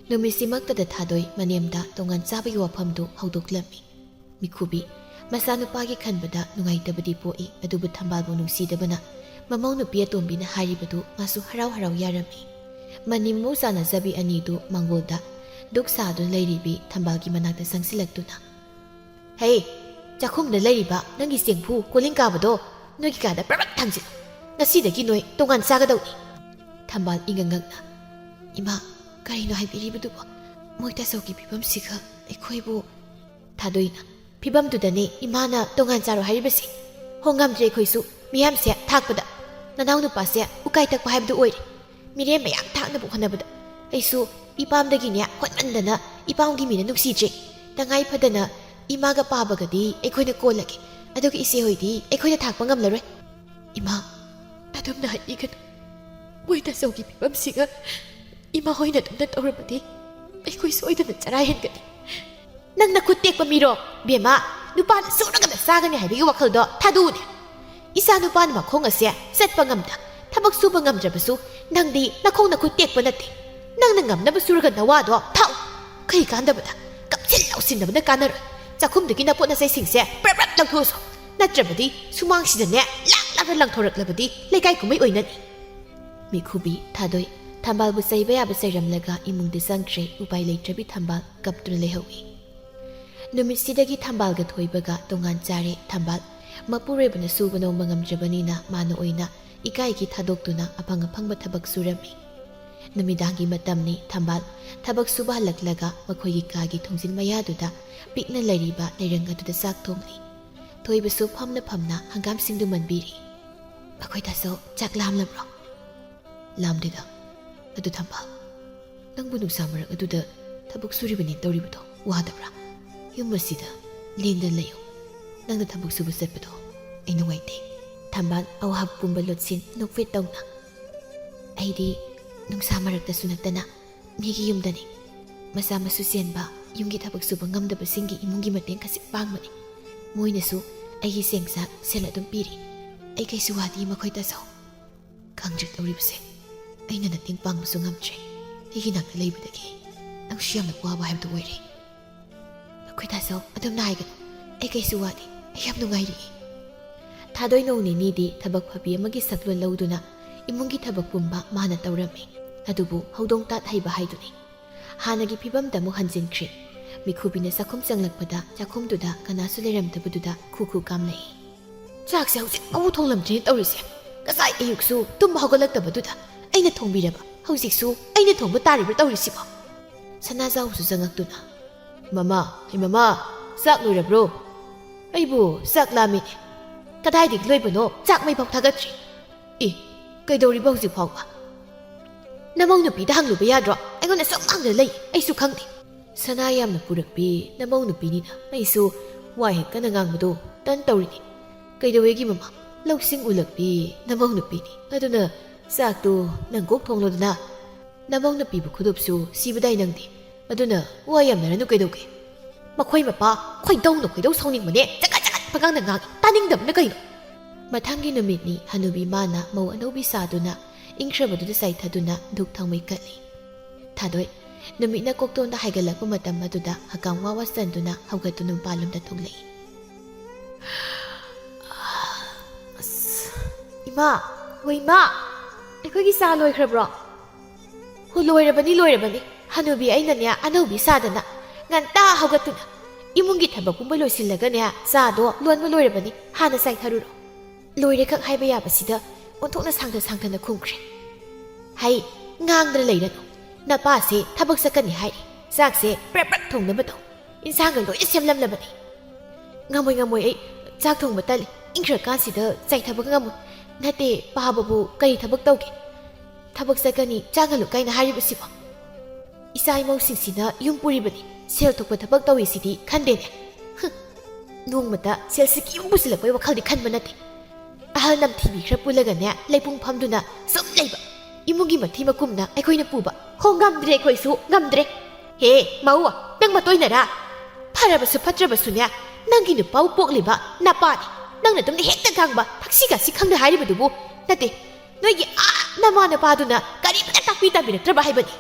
ꯅꯨꯃꯤꯠꯁꯤꯃꯛꯇꯗ ꯊꯥꯗꯣꯏ ꯃꯅꯦꯝꯗ ꯇꯣꯉꯥꯟ ꯆꯥꯕꯒꯤ ꯋꯥꯐꯝꯗꯨ ꯍꯧꯗꯣꯛꯂꯝꯃꯤ꯫ ꯃꯤꯈꯨꯕꯤ ꯃꯆꯥꯅꯨꯄꯥꯒꯤ ꯈꯟꯕꯗ ꯅꯨꯡꯉꯥꯏꯇꯕꯗꯤ ꯄꯣꯛꯏ, ꯑꯗꯨꯕꯨ ꯊꯝꯕꯥꯜꯕꯨ ꯅꯨꯡꯁꯤꯗꯕꯅ ꯃꯃꯧ ꯅꯨꯄꯤ ꯑꯇꯣꯝꯕꯤꯅ ꯍꯥꯏꯔꯤꯕꯗꯨ ꯃꯥꯁꯨ ꯍꯔꯥꯎ ꯍꯔꯥꯎ ꯌꯥꯔꯝꯃꯤ꯫ ꯃꯅꯤꯡ ꯃꯃꯧ ꯆꯥꯟꯅꯖꯕꯤ ꯑꯅꯤꯗꯨ ꯃꯪꯒꯣꯜꯗ ꯗꯨꯛ ꯁꯥꯗꯨꯅ ꯂꯩꯔꯤꯕꯤ ꯊꯝꯕꯥꯜꯒꯤ ꯃꯅꯥꯛꯇ ꯆꯪꯁꯤꯜꯂꯛꯇꯨꯅ, "ꯍꯦ, ꯆꯥꯛꯈꯨꯝꯗ ꯂꯩꯔꯤꯕ ꯅꯪꯒꯤ ꯆꯦꯡꯐꯨ ꯀꯣꯂꯤꯡ ꯀꯥꯕꯗꯣ ꯅꯣꯏꯒꯤ ꯀꯥꯗ ꯄ꯭ꯔꯞ ꯄ꯭ꯔꯞ ꯊꯥꯡꯖꯤꯜꯂꯨ꯫ ꯉꯁꯤꯗꯒꯤ ꯅꯣꯏ ꯇꯣꯉꯥꯟ ꯆꯥꯒꯗꯧꯅꯤ꯫" ꯊꯝꯕꯥꯜ ꯏꯉꯛ ꯉꯛꯅ, "ꯏꯃꯥ, ꯀꯔꯤꯅꯣ ꯍꯥꯏꯕꯤꯔꯤꯕꯗꯨꯕꯣ? ꯃꯣꯏ ꯇꯥꯆꯧꯒꯤ ꯐꯤꯕꯝꯁꯤꯒ ꯑꯩꯈꯣꯏꯕꯨ?" ꯊꯥꯗꯣꯏꯅ, "ꯐꯤꯕꯝꯗꯨꯗꯅꯦ ꯏꯃꯥꯅ ꯇꯣꯉꯥꯟ ꯆꯥꯔꯣ ꯍꯥꯏꯔꯤꯕꯁꯦ꯫ ꯍꯣꯡꯉꯝꯗ꯭ꯔꯦ ꯑꯩꯈꯣꯏꯁꯨ ꯃꯤꯌꯥꯝꯁꯦ ꯊꯥꯛꯄꯗ꯫ ꯅꯅꯥꯎ ꯅꯨꯄꯥꯁꯦ ꯎꯀꯥꯏ ꯇꯛꯄ ꯍꯥꯏꯕꯗꯨ ꯑꯣꯏꯔꯦ꯫ ꯃꯤꯔꯦꯝ ꯃꯌꯥꯝ ꯊꯥꯛꯅꯕ ꯍꯣꯠꯅꯕꯗ ꯑꯩꯁꯨ ꯏꯄꯥꯝꯗꯒꯤꯅꯦ ꯍꯣꯠꯃꯟꯗꯅ ꯏꯄꯥꯝꯒꯤ ꯃꯤꯅ ꯅꯨꯡꯁꯤꯗ꯭ꯔꯦ꯫ ꯇꯉꯥꯏ ꯐꯗꯅ ꯏꯃꯥꯒ ꯄꯥꯕꯒꯗꯤ ꯑꯩꯈꯣꯏꯅ ꯀꯣꯜꯂꯒꯦ, ꯑꯗꯨꯒ ꯏꯆꯦ ꯍꯣꯏꯗꯤ ꯑꯩꯈꯣꯏꯅ ꯊꯥꯛꯄ ꯉꯝꯂꯔꯣꯏ꯫" "ꯏꯃꯥ, ꯑꯗꯨꯝꯅ ꯍꯥꯏꯕꯤꯒꯅꯨ꯫ ꯃꯣꯏ ꯇꯥꯆꯧꯒꯤ ꯐꯤꯕꯝꯁꯤꯒ ꯏꯃꯥ ꯍꯣꯏꯅ ꯑꯗꯨꯝꯅ ꯇꯧꯔꯕꯗꯤ ꯑꯩꯈꯣꯏ ꯁꯣꯏꯗꯅ ꯆꯔꯥ ꯍꯦꯟꯒꯅꯤ꯫" "ꯅꯪ ꯅꯈꯨꯠ ꯇꯦꯛꯄ ꯃꯤꯔꯣ, ꯕꯦꯝꯃ? ꯅꯨꯄꯥꯅ ꯁꯨꯔꯒꯗ ꯆꯥꯒꯅꯤ ꯍꯥꯏꯕꯒꯤ ꯋꯥꯈꯜꯗꯣ ꯊꯥꯗꯣꯛꯎꯅꯦ꯫ ꯏꯆꯥ ꯅꯨꯄꯥꯅ ꯃꯈꯣꯡ ꯑꯁꯦ ꯆꯠꯄ ꯉꯝꯗ, ꯊꯕꯛ ꯁꯨꯕ ꯉꯝꯗ꯭ꯔꯕꯁꯨ ꯅꯪꯗꯤ ꯅꯈꯣꯡ ꯅꯈꯨꯠ ꯇꯦꯛꯄ ꯅꯠꯇꯦ꯫ ꯅꯪꯅ ꯉꯝꯅꯕ ꯁꯨꯔꯒ ꯅꯋꯥꯗꯣ ꯊꯥꯛꯎ꯫ ꯀꯩ ꯀꯥꯟꯗꯕꯗ ꯀꯞꯁꯤꯟ ꯂꯥꯎꯁꯤꯟꯅꯕꯅ ꯀꯥꯟꯅꯔꯣꯏ꯫ ꯆꯥꯛꯈꯨꯝꯗꯒꯤ ꯅꯄꯣꯠ ꯅꯆꯩꯁꯤꯡꯁꯦ ꯄ꯭ꯔꯞ ꯄ꯭ꯔꯞ ꯂꯧꯊꯣꯛꯑꯁꯨ꯫ ꯅꯠꯇ꯭ꯔꯕꯗꯤ ꯁꯨꯃꯥꯡꯁꯤꯗꯅꯦ ꯂꯥꯛ ꯂꯥꯛꯅ ꯂꯪꯊꯣꯔꯛꯂꯕꯗꯤ ꯂꯩꯀꯥꯏ ꯀꯨꯝꯍꯩ ꯑꯣꯏꯅꯅꯤ꯫" ꯃꯤꯈꯨꯕꯤ ꯊꯥꯗꯣꯏ ꯊꯝꯕꯥꯜꯕꯨ ꯆꯩꯕ ꯌꯥꯕ ꯆꯩꯔꯝꯂꯒ ꯏꯃꯨꯡꯗ ꯆꯪꯈ꯭ꯔꯦ꯫ ꯎꯄꯥꯏ ꯂꯩꯇ꯭ꯔꯕꯤ ꯊꯝꯕꯥꯜ ꯀꯞꯇꯨꯅ ꯂꯩꯍꯧꯏ꯫ ꯅꯨꯃꯤꯠꯁꯤꯗꯒꯤ ꯊꯝꯕꯥꯜꯒ ꯊꯣꯏꯕꯒ ꯇꯣꯉꯥꯟ ꯆꯥꯔꯦ꯫ ꯊꯝꯕꯥꯜ ꯃꯄꯨꯔꯣꯏꯕꯅ ꯁꯨꯕ ꯅꯣꯝꯕ ꯉꯝꯗ꯭ꯔꯕꯅꯤꯅ ꯃꯥꯅ ꯑꯣꯏꯅ ꯏꯀꯥꯏꯒꯤ ꯊꯥꯗꯣꯛꯇꯨꯅ ꯑꯐꯪ ꯑꯐꯪꯕ ꯊꯕꯛ ꯁꯨꯔꯝꯃꯤ꯫ ꯅꯨꯃꯤꯗꯥꯡꯒꯤ ꯃꯇꯝꯅꯤ꯫ ꯊꯝꯕꯥꯜ ꯊꯕꯛ ꯁꯨꯕ ꯍꯜꯂꯛꯂꯒ ꯃꯈꯣꯏꯒꯤ ꯀꯥꯒꯤ ꯊꯣꯡꯖꯤꯟ ꯃꯌꯥꯗꯨꯗ ꯄꯤꯛꯅ ꯂꯩꯔꯤꯕ ꯂꯩꯔꯪ ꯑꯗꯨꯗ ꯆꯥꯛ ꯊꯣꯡꯂꯤ꯫ ꯊꯣꯏꯕꯁꯨ ꯐꯝꯅ ꯐꯝꯅ ꯍꯪꯒꯥꯝꯁꯤꯡꯗꯨ ꯃꯟꯕꯤꯔꯤ꯫ "ꯃꯈꯣꯏ ꯇꯥꯆꯧ ꯆꯥꯛ ꯂꯥꯝꯂꯕ꯭ꯔꯣ?" "ꯂꯥꯝꯗꯦꯗ꯫ ꯑꯗꯨ ꯊꯝꯕꯥꯜ, ꯅꯪꯕꯨ ꯅꯨꯡꯁꯥ ꯃꯔꯛ ꯑꯗꯨꯗ ꯊꯕꯛ ꯁꯨꯔꯤꯕꯅꯤ ꯇꯧꯔꯤꯕꯗꯣ ꯋꯥꯗꯕ꯭ꯔꯥ? ꯌꯨꯝ ꯑꯁꯤꯗ ꯂꯦꯡꯗꯅ ꯂꯩꯌꯨ꯫ ꯅꯪꯅ ꯊꯕꯛ ꯁꯨꯕ ꯆꯠꯄꯗꯣ ꯑꯩ ꯅꯨꯡꯉꯥꯏꯇꯦ꯫" ꯊꯝꯕꯥꯜ ꯑꯋꯥꯕ ꯄꯨꯝꯕ ꯂꯣꯠꯁꯤꯟ ꯅꯣꯛꯐꯦꯠ ꯇꯧꯅ, "ꯑꯩꯗꯤ ꯅꯨꯡꯁꯥ ꯃꯔꯛꯇꯁꯨ ꯅꯠꯇꯅ ꯃꯤꯒꯤ ꯌꯨꯝꯗꯅꯤ꯫ ꯃꯆꯥ ꯃꯁꯨ ꯆꯦꯟꯕ, ꯌꯨꯝꯒꯤ ꯊꯕꯛ ꯁꯨꯕ ꯉꯝꯗꯕꯁꯤꯡꯒꯤ ꯏꯃꯨꯡꯒꯤ ꯃꯇꯦꯡ ꯈꯖꯤꯛ ꯄꯥꯡꯕꯅꯤ꯫ ꯃꯣꯏꯅꯁꯨ ꯑꯩꯒꯤ ꯆꯦꯡ ꯆꯥꯛ ꯁꯦꯜ ꯑꯗꯨꯝ ꯄꯤꯔꯤ꯫ ꯑꯩ ꯀꯩꯁꯨ ꯋꯥꯗꯦ ꯃꯈꯣꯏ ꯇꯥꯆꯧ꯫" "ꯈꯪꯗ꯭ꯔꯦ ꯇꯧꯔꯤꯕꯁꯦ꯫ ꯑꯩꯅ ꯃꯇꯦꯡ ꯄꯥꯡꯕꯁꯨ ꯉꯝꯗ꯭ꯔꯦ꯫ ꯑꯩꯒꯤ ꯅꯥꯛꯇ ꯂꯩꯕꯗꯒꯤ ꯅꯪꯁꯨ ꯌꯥꯝꯅ ꯋꯥꯕ ꯍꯥꯏꯕꯗꯨ ꯑꯣꯏꯔꯦ꯫" "ꯃꯈꯣꯏ ꯇꯥꯆꯧ ꯑꯗꯨꯝꯅ ꯍꯥꯏꯒꯅꯨ꯫ ꯑꯩ ꯀꯩꯁꯨ ꯋꯥꯗꯦ꯫ ꯑꯩ ꯌꯥꯝ ꯅꯨꯡꯉꯥꯏꯔꯤꯌꯦ꯫ ꯊꯥꯗꯣꯏ ꯅꯣꯡ ꯅꯤꯅꯤꯗꯤ ꯊꯕꯛ ꯐꯕꯤ ꯑꯃꯒꯤ ꯁꯛꯂꯣꯟ ꯂꯧꯗꯨꯅ ꯏꯃꯨꯡꯒꯤ ꯊꯕꯛ ꯄꯨꯝꯕ ꯃꯥꯅ ꯇꯧꯔꯝꯃꯤ꯫ ꯑꯗꯨꯕꯨ ꯍꯧꯗꯣꯡ ꯇꯥꯠ ꯍꯩꯕ ꯍꯥꯏꯗꯨꯅꯤ꯫ ꯍꯥꯟꯅꯒꯤ ꯐꯤꯕꯝꯗ ꯑꯃꯨꯛ ꯍꯟꯖꯤꯟꯈ꯭ꯔꯦ꯫ ꯃꯤꯈꯨꯕꯤꯅ ꯆꯥꯛꯈꯨꯝ ꯆꯪꯂꯛꯄꯗ ꯆꯥꯛꯈꯨꯝꯗꯨꯗ ꯀꯅꯥꯁꯨ ꯂꯩꯔꯝꯗꯕꯗꯨꯗ ꯈꯨ ꯈꯨ ꯀꯥꯝꯂꯛꯏ꯫ "ꯆꯥꯛꯁꯦ ꯍꯧꯖꯤꯛ ꯐꯥꯎꯕ ꯊꯣꯡꯂꯝꯗ꯭ꯔꯤꯅ ꯇꯧꯔꯤꯁꯦ꯫ ꯉꯁꯥꯏ ꯑꯌꯨꯛꯁꯨ ꯇꯨꯝꯕ ꯍꯧꯒꯠꯂꯛꯇꯕꯗꯨꯗ ꯑꯩꯅ ꯊꯣꯡꯕꯤꯔꯕ, ꯍꯧꯖꯤꯛꯁꯨ ꯑꯩꯅ ꯊꯣꯡꯕ ꯇꯥꯔꯤꯕ꯭ꯔꯥ ꯇꯧꯔꯤꯁꯤꯕꯣ?" ꯁꯅꯥꯖꯥꯎꯁꯨ ꯆꯪꯉꯛꯇꯨꯅ, "ꯃꯃꯥ, ꯍꯩ ꯃꯃꯥ, ꯆꯥꯛ ꯂꯣꯏꯔꯕ꯭ꯔꯣ? ꯑꯩꯕꯨ ꯆꯥꯛ ꯂꯥꯝꯃꯤꯅꯦ꯫ ꯀꯗꯥꯏꯗꯒꯤ ꯂꯣꯏꯕꯅꯣ? ꯆꯥꯛ ꯃꯩ ꯐꯥꯎ ꯊꯥꯒꯠꯇ꯭ꯔꯤ꯫ ꯑꯦ, ꯀꯩꯗꯧꯔꯤꯕ ꯍꯧꯖꯤꯛ ꯐꯥꯎꯕ? ꯅꯃꯧ ꯅꯨꯄꯤꯗ ꯍꯪꯂꯨꯕ ꯌꯥꯗ꯭ꯔꯣ? ꯑꯩꯉꯣꯟꯗ ꯁꯨꯝ ꯉꯥꯡꯗꯨꯅ ꯂꯩ꯫ ꯑꯩꯁꯨ ꯈꯪꯗꯦ꯫" ꯁꯅꯥ ꯌꯥꯝꯅ ꯄꯨꯔꯛꯄꯤ ꯅꯃꯧ ꯅꯨꯄꯤꯅꯤꯅ ꯑꯩꯁꯨ ꯋꯥ ꯍꯦꯛ ꯀꯟꯅ ꯉꯥꯡꯕꯗꯣ ꯇꯟ ꯇꯧꯔꯤꯅꯤ꯫ ꯀꯩꯗꯧꯋꯦꯒꯤ ꯃꯃꯥ? ꯂꯧꯁꯤꯡ ꯎꯂꯛꯄꯤ ꯅꯃꯧ ꯅꯨꯄꯤꯅꯤ꯫ ꯑꯗꯨꯅ ꯆꯥꯛꯇꯣ ꯅꯪ ꯀꯣꯛ ꯊꯣꯡꯂꯣꯗꯅ꯫ ꯅꯃꯧ ꯅꯨꯄꯤꯕꯨ ꯈꯨꯗꯣꯞꯁꯨ ꯁꯤꯕꯗꯥꯏ ꯅꯪꯗꯤ꯫ ꯑꯗꯨꯅ ꯋꯥ ꯌꯥꯝꯅꯔꯅꯨ ꯀꯩꯗꯧꯒꯦ? ꯃꯈꯣꯏ ꯃꯄꯥ ꯈꯣꯏꯗꯧꯅ ꯈꯣꯏꯗꯧ ꯁꯥꯎꯅꯤꯡꯕꯅꯦ꯫ ꯆꯒꯠ ꯆꯒꯠ ꯄꯉꯥꯡꯗ ꯉꯥꯡꯉꯤ꯫ ꯇꯥꯅꯤꯡꯗꯕꯅ ꯀꯩꯅꯣ? ꯃꯊꯪꯒꯤ ꯅꯨꯃꯤꯠꯅꯤ ꯍꯅꯨꯕꯤ ꯃꯥꯅ ꯃꯧ ꯑꯅꯧꯕꯤ ꯁꯥꯗꯨꯅ ꯏꯪꯈ꯭ꯔꯕꯗꯨꯗ ꯆꯥꯏꯊꯗꯨꯅ ꯙꯨꯛ ꯊꯥꯎꯃꯩ ꯀꯠꯂꯤ꯫ ꯊꯥꯗꯣꯏ ꯅꯨꯃꯤꯠꯅ ꯀꯣꯛꯇꯣꯟꯗ ꯍꯥꯏꯒꯠꯂꯛꯄ ꯃꯇꯝ ꯑꯗꯨꯗ ꯍꯀꯥꯝ ꯋꯥ ꯋꯥ ꯆꯟꯗꯨꯅ ꯍꯧꯒꯠꯇꯨꯅ ꯃꯄꯥꯟꯂꯣꯝꯗ ꯊꯣꯛꯂꯛꯏ꯫ ꯑꯁ, ꯏꯃꯥ, ꯍꯣ ꯏꯃꯥ, ꯑꯩꯈꯣꯏꯒꯤ ꯆꯥ ꯂꯣꯏꯈ꯭ꯔꯕ꯭ꯔꯣ? ꯍꯣ, ꯂꯣꯏꯔꯕꯅꯤ, ꯂꯣꯏꯔꯕꯅꯤ꯫ ꯍꯅꯨꯕꯤ ꯑꯩꯅꯅꯦ ꯑꯅꯧꯕꯤ ꯁꯥꯗꯅ ꯉꯟꯇꯥ ꯍꯧꯒꯠꯇꯨꯅ ꯏꯃꯨꯡꯒꯤ ꯊꯕꯛ ꯄꯨꯝꯕ ꯂꯣꯏꯁꯤꯜꯂꯒꯅꯦ ꯆꯥꯗꯣ ꯂꯣꯟꯕ ꯂꯣꯏꯔꯕꯅꯤ꯫ ꯍꯥꯟꯅ ꯆꯥꯏꯊꯔꯨꯔꯣ꯫ ꯂꯣꯏꯔꯦ ꯈꯛ ꯍꯥꯏꯕ ꯌꯥꯕꯁꯤꯗ ꯑꯣꯟꯊꯣꯛꯅ ꯁꯥꯡꯊ ꯁꯥꯡꯊꯅ ꯈꯨꯝꯈ꯭ꯔꯦ꯫ ꯍꯩ, ꯉꯥꯡꯗꯅ ꯂꯩꯔꯅꯨ꯫ ꯅꯄꯥꯁꯦ ꯊꯕꯛ ꯆꯠꯀꯅꯤ ꯍꯥꯏꯔꯤ꯫ ꯆꯥꯛꯁꯦ ꯄ꯭ꯔꯞ ꯄ꯭ꯔꯞ ꯊꯣꯡꯅꯕ ꯇꯧ꯫ ꯏꯟꯁꯥꯡꯒ ꯂꯣꯏꯅ ꯁꯦꯝꯂꯝꯂꯕꯅꯤ꯫ ꯉꯝꯃꯣꯏ, ꯉꯝꯃꯣꯏ, ꯑꯩ ꯆꯥꯛ ꯊꯣꯡꯕ ꯇꯜꯂꯤ꯫ ꯏꯪꯈ꯭ꯔꯀꯥꯟꯁꯤꯗ ꯆꯥꯏꯊꯕꯒ ꯉꯝꯃꯣꯏ꯫ ꯅꯠꯇꯦ, ꯄꯥꯕꯕꯨ ꯀꯔꯤ ꯊꯕꯛ ꯇꯧꯒꯦ? ꯊꯕꯛ ꯆꯠꯀꯅꯤ, ꯆꯥꯛ ꯉꯜꯂꯨ ꯀꯥꯏꯅ ꯍꯥꯏꯔꯤꯕꯁꯤꯕꯣ? ꯏꯆꯥ ꯏꯃꯧꯁꯤꯡꯁꯤꯅ ꯌꯨꯝ ꯄꯨꯔꯤꯕꯅꯤ, ꯁꯦꯜ ꯊꯣꯛꯄ ꯊꯕꯛ ꯇꯧꯔꯤꯁꯤꯗꯤ ꯈꯟꯗꯦꯅꯦ꯫ ꯍꯨꯝ, ꯅꯣꯡꯃꯇ ꯁꯦꯜ ꯁꯤꯀꯤ ꯑꯃ ꯄꯨꯁꯤꯜꯂꯛꯄꯒꯤ ꯋꯥꯈꯜꯗꯤ ꯈꯟꯕ ꯅꯠꯇꯦ꯫ ꯑꯍꯜ ꯅꯝꯊꯤꯕꯤ ꯈꯔ ꯄꯨꯜꯂꯒꯅꯦ, ꯂꯩꯄꯨꯡ ꯐꯝꯗꯨꯅ ꯁꯨꯝ ꯂꯩꯕ꯫ ꯏꯃꯨꯡꯒꯤ ꯃꯊꯤ ꯃꯀꯨꯝꯅ ꯑꯩꯈꯣꯏꯅ ꯄꯨꯕ꯫ ꯍꯣ, ꯉꯝꯗ꯭ꯔꯦ, ꯑꯩꯈꯣꯏꯁꯨ ꯉꯝꯗ꯭ꯔꯦ꯫ ꯍꯦ, ꯃꯧ, ꯅꯪ ꯃꯇꯣꯏꯅꯔꯥ? ꯐꯔꯕꯁꯨ ꯐꯠꯇ꯭ꯔꯕꯁꯨꯅꯦ, ꯅꯪꯒꯤ ꯅꯨꯄꯥꯕꯨ ꯄꯣꯛꯂꯤꯕ ꯅꯄꯥꯅꯤ꯫ ꯅꯪꯅ ꯑꯗꯨꯝꯅ ꯍꯦꯛꯇ ꯉꯥꯡꯕ, ꯊꯛꯁꯤ ꯈꯥꯁꯤ ꯈꯪꯗꯦ ꯍꯥꯏꯔꯤꯕꯗꯨꯕꯨ꯫ ꯅꯠꯇꯦ, ꯅꯣꯏꯒꯤ ꯑꯥ ꯅꯃꯥ ꯅꯄꯥꯗꯨꯅ ꯀꯔꯤꯃꯇ ꯇꯥꯛꯄꯤ ꯇꯝꯕꯤꯔꯛꯇ꯭ꯔꯕ ꯍꯥꯏꯕꯅꯤ꯫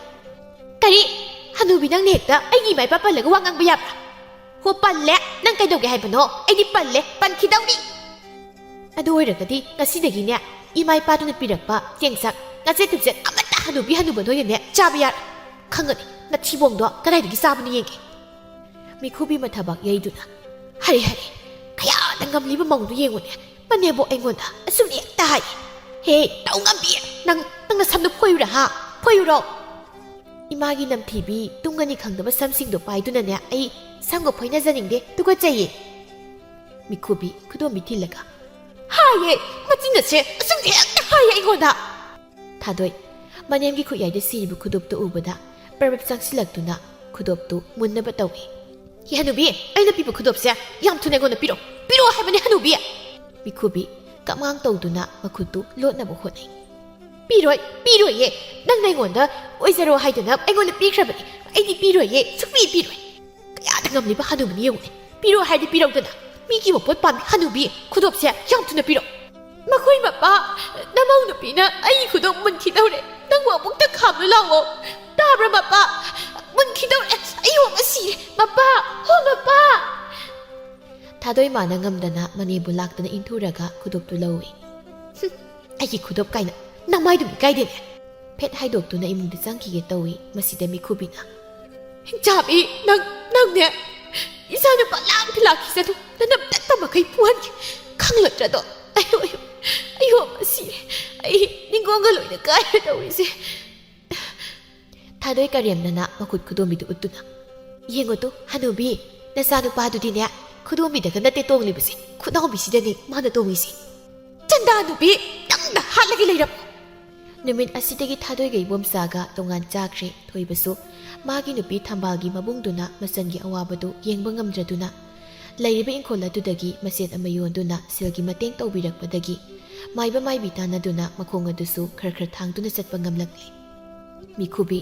ꯀꯔꯤ? ꯍꯅꯨꯕꯤ, ꯅꯪꯅ ꯍꯦꯛꯇ ꯑꯩꯒꯤ ꯏꯃꯥ ꯏꯄꯥ ꯄꯜꯂꯒ ꯋꯥ ꯉꯥꯡꯕ ꯌꯥꯕ꯭ꯔꯥ? ꯍꯣ, ꯄꯜꯂꯦ꯫ ꯅꯪ ꯀꯩꯗꯧꯒꯦ ꯍꯥꯏꯕꯅꯣ? ꯑꯩꯗꯤ ꯄꯜꯂꯦ, ꯄꯟꯈꯤꯗꯧꯅꯤ꯫ ꯑꯗꯨ ꯑꯣꯏꯔꯒꯗꯤ ꯉꯁꯤꯗꯒꯤꯅꯦ, ꯏꯃꯥ ꯏꯄꯥꯗꯨꯅ ꯄꯤꯔꯛꯄ ꯆꯦꯡ ꯆꯥꯛ, ꯉꯥꯆꯦꯠ ꯊꯨꯝꯆꯦꯠ ꯑꯃꯠꯇ ꯍꯅꯨꯕꯤ ꯍꯅꯨꯕ ꯅꯣꯏꯅꯅꯦ ꯆꯥꯕ ꯌꯥꯔꯦ꯫ ꯈꯪꯒꯅꯤ, ꯅꯊꯤꯕꯣꯡꯗꯣ ꯀꯗꯥꯏꯗꯒꯤ ꯆꯥꯕꯅꯣ ꯌꯦꯡꯒꯦ꯫ ꯃꯤꯈꯨꯕꯤ ꯃꯊꯕꯥꯛ ꯌꯩꯗꯨꯅ, "ꯍꯔꯦ, ꯍꯔꯦ, ꯀꯌꯥꯗ ꯉꯝꯂꯤꯕ ꯃꯧꯅꯣ ꯌꯦꯡꯉꯨꯅꯦ꯫ ꯃꯅꯦꯝꯕꯣꯛ ꯑꯩꯉꯣꯟꯗ ꯑꯁꯨꯝ ꯍꯦꯛꯇ ꯍꯥꯏ꯫ ꯍꯦ, ꯇꯧ ꯉꯝꯕꯤ, ꯅꯪ, ꯅꯪ ꯅꯁꯝꯗꯣ ꯐꯣꯏꯌꯨꯔꯥ, ꯍꯥ? ꯐꯣꯏꯌꯨꯔꯣ?" ꯏꯃꯥꯒꯤ ꯅꯝꯊꯤꯕꯤ ꯇꯨꯡꯒꯅꯤ ꯈꯪꯗꯕ ꯁꯝꯁꯤꯡꯗꯣ ꯄꯥꯏꯗꯨꯅꯅꯦ, ꯑꯩ ꯁꯝꯒ ꯐꯣꯏꯅꯖꯅꯤꯡꯗꯦ, ꯇꯨꯀꯠꯆꯩꯌꯦ꯫ ꯃꯤꯈꯨꯕꯤ ꯈꯨꯗꯣꯝꯕꯤ ꯊꯤꯜꯂꯒ, "ꯍꯥꯏꯌꯦ, ꯃꯆꯤꯟ ꯑꯁꯦ ꯑꯁꯨꯝ ꯍꯦꯛꯇ ꯍꯥꯏꯌꯦ ꯑꯩꯉꯣꯟꯗ!" ꯊꯥꯗꯣꯏ ꯃꯅꯦꯝꯒꯤ ꯈꯨꯠꯌꯥꯏꯗ ꯁꯤꯔꯤꯕ ꯈꯨꯗꯣꯞꯇꯨ ꯎꯕꯗ ꯄ꯭ꯔꯕꯞ ꯆꯪꯁꯤꯜꯂꯛꯇꯨꯅ ꯈꯨꯗꯣꯞꯇꯨ ꯃꯨꯟꯅꯕ ꯇꯧꯏ꯫ "ꯍꯦ ꯍꯅꯨꯕꯤ, ꯑꯩꯅ ꯄꯤꯕ ꯈꯨꯗꯣꯞꯁꯦ ꯌꯥꯝ ꯊꯨꯅ ꯑꯩꯉꯣꯟꯗ ꯄꯤꯔꯛꯑꯣ, ꯄꯤꯔꯛꯑꯣ ꯍꯥꯏꯕꯅꯦ ꯍꯅꯨꯕꯤ!" ꯃꯤꯈꯨꯕꯤ ꯀꯞꯉꯥꯡ ꯇꯧꯗꯨꯅ ꯃꯈꯨꯠꯇꯨ ꯂꯣꯠꯅꯕ ꯍꯣꯠꯅꯩ꯫ "ꯄꯤꯔꯣꯏ, ꯄꯤꯔꯣꯏꯌꯦ꯫ ꯅꯪꯅ ꯑꯩꯉꯣꯟꯗ ꯑꯣꯏꯖꯔꯣ ꯍꯥꯏꯗꯅ ꯑꯩꯉꯣꯟꯗ ꯄꯤꯈ꯭ꯔꯕꯅꯤ꯫ ꯑꯩꯗꯤ ꯄꯤꯔꯣꯏꯌꯦ, ꯁꯨꯛꯄꯤ ꯄꯤꯔꯣꯏ꯫ ꯀꯌꯥꯗ ꯉꯝꯂꯤꯕ ꯍꯅꯨꯕꯤꯅꯤ ꯌꯦꯡꯉꯨꯅꯦ꯫ ꯄꯤꯔꯣ ꯍꯥꯏꯔꯗꯤ ꯄꯤꯔꯧꯗꯅ꯫ ꯃꯤꯒꯤ ꯃꯄꯣꯠ ꯄꯥꯝꯃꯤ ꯍꯅꯨꯕꯤ꯫ ꯈꯨꯗꯣꯞꯁꯦ ꯌꯥꯝ ꯊꯨꯅ ꯄꯤꯔꯣ꯫" "ꯃꯈꯣꯏ ꯃꯄꯥ, ꯅꯃꯧ ꯅꯨꯄꯤꯅ ꯑꯩꯒꯤ ꯈꯨꯗꯣꯞ ꯃꯨꯟꯈꯤꯗꯧꯔꯦ꯫ ꯅꯪꯕꯨ ꯑꯃꯨꯛꯇ ꯈꯥꯝꯂꯨ ꯂꯥꯛꯑꯣ꯫ ꯇꯥꯕ꯭ꯔꯥ ꯃꯄꯥ? ꯃꯨꯟꯈꯤꯗꯧꯔꯦ꯫ ꯑꯩ ꯍꯣꯡꯕ ꯁꯤꯔꯦ꯫ ꯃꯄꯥ, ꯍꯣ ꯃꯄꯥ!" ꯊꯥꯗꯣꯏ ꯃꯥꯅ ꯉꯝꯗꯅ ꯃꯅꯦꯕꯨ ꯂꯥꯛꯇꯨꯅ ꯏꯟꯊꯨꯔꯒ ꯈꯨꯗꯣꯞꯇꯨ ꯂꯧꯏ꯫ "ꯍꯨꯝ, ꯑꯩꯒꯤ ꯈꯨꯗꯣꯞ ꯀꯥꯏꯅ ꯅꯃꯥꯏꯗꯨꯝ ꯏꯀꯥꯏꯗꯦꯅꯦ!" ꯐꯦꯠ ꯍꯥꯏꯗꯣꯛꯇꯨꯅ ꯏꯃꯨꯡꯗ ꯆꯪꯈꯤꯒꯦ ꯇꯧꯏ꯫ ꯃꯁꯤꯗ ꯃꯤꯈꯨꯕꯤꯅ, "ꯍꯤꯡꯆꯥꯕꯤ, ꯅꯪ, ꯅꯪꯅꯦ ꯏꯆꯥꯅꯨꯄꯥ ꯂꯥꯛꯇ ꯂꯥꯛꯈꯤꯁꯅꯨ, ꯅꯅꯝ ꯇꯠꯄ ꯃꯈꯩ ꯐꯨꯍꯟꯒꯦ꯫ ꯈꯪꯂꯛꯇ꯭ꯔꯗꯣ? ꯑꯌꯣ, ꯑꯌꯣ, ꯑꯌꯣ, ꯃꯁꯤꯔꯦ꯫ ꯑꯩ ꯅꯤꯡꯒꯣꯡꯒ ꯂꯣꯏꯅ ꯀꯥꯏꯔꯦ ꯇꯧꯔꯤꯁꯦ꯫" ꯊꯥꯗꯣꯏ ꯀꯔꯦꯝꯅꯅ ꯃꯈꯨꯠ ꯈꯨꯗꯣꯝꯕꯤꯗꯨ ꯎꯠꯇꯨꯅ, "ꯌꯦꯡꯉꯨ ꯇꯨ, ꯍꯅꯨꯕꯤ, ꯅꯆꯥꯅꯨꯄꯥꯗꯨꯗꯤꯅꯦ, ꯈꯨꯗꯣꯝꯕꯤꯗꯒ ꯅꯠꯇꯦ ꯇꯣꯡꯂꯤꯕꯁꯦ, ꯈꯨꯠꯅꯥꯎꯕꯤꯁꯤꯗꯅꯤ ꯃꯥꯅ ꯇꯣꯡꯂꯤꯁꯦ꯫" "ꯆꯟꯗꯥ ꯅꯨꯄꯤ, ꯅꯪꯗ ꯍꯥꯠꯂꯒꯦ ꯂꯩꯔꯝꯃꯨ!" ꯅꯨꯃꯤꯠ ꯑꯁꯤꯗꯒꯤ ꯊꯥꯗꯣꯏꯒ ꯏꯕꯣꯝꯆꯥꯒ ꯇꯣꯉꯥꯟ ꯆꯥꯈ꯭ꯔꯦ꯫ ꯊꯣꯏꯕꯁꯨ ꯃꯥꯒꯤ ꯅꯨꯄꯤ ꯊꯝꯕꯥꯜꯒꯤ ꯃꯕꯨꯡꯗꯨꯅ ꯃꯆꯟꯒꯤ ꯑꯋꯥꯕꯗꯨ ꯌꯦꯡꯕ ꯉꯝꯗ꯭ꯔꯗꯨꯅ, ꯂꯩꯔꯤꯕ ꯏꯪꯈꯣꯜ ꯑꯗꯨꯗꯒꯤ ꯃꯆꯦꯠ ꯑꯃ ꯌꯣꯟꯗꯨꯅ ꯁꯦꯜꯒꯤ ꯃꯇꯦꯡ ꯇꯧꯕꯤꯔꯛꯄꯗꯒꯤ ꯃꯥꯏꯕ ꯃꯥꯏꯕꯤ ꯇꯥꯟꯅꯗꯨꯅ ꯃꯈꯣꯡ ꯑꯗꯨꯁꯨ ꯈꯔ ꯈꯔ ꯊꯥꯡꯗꯨꯅ ꯆꯠꯄ ꯉꯝꯂꯛꯂꯦ꯫ ꯃꯤꯈꯨꯕꯤ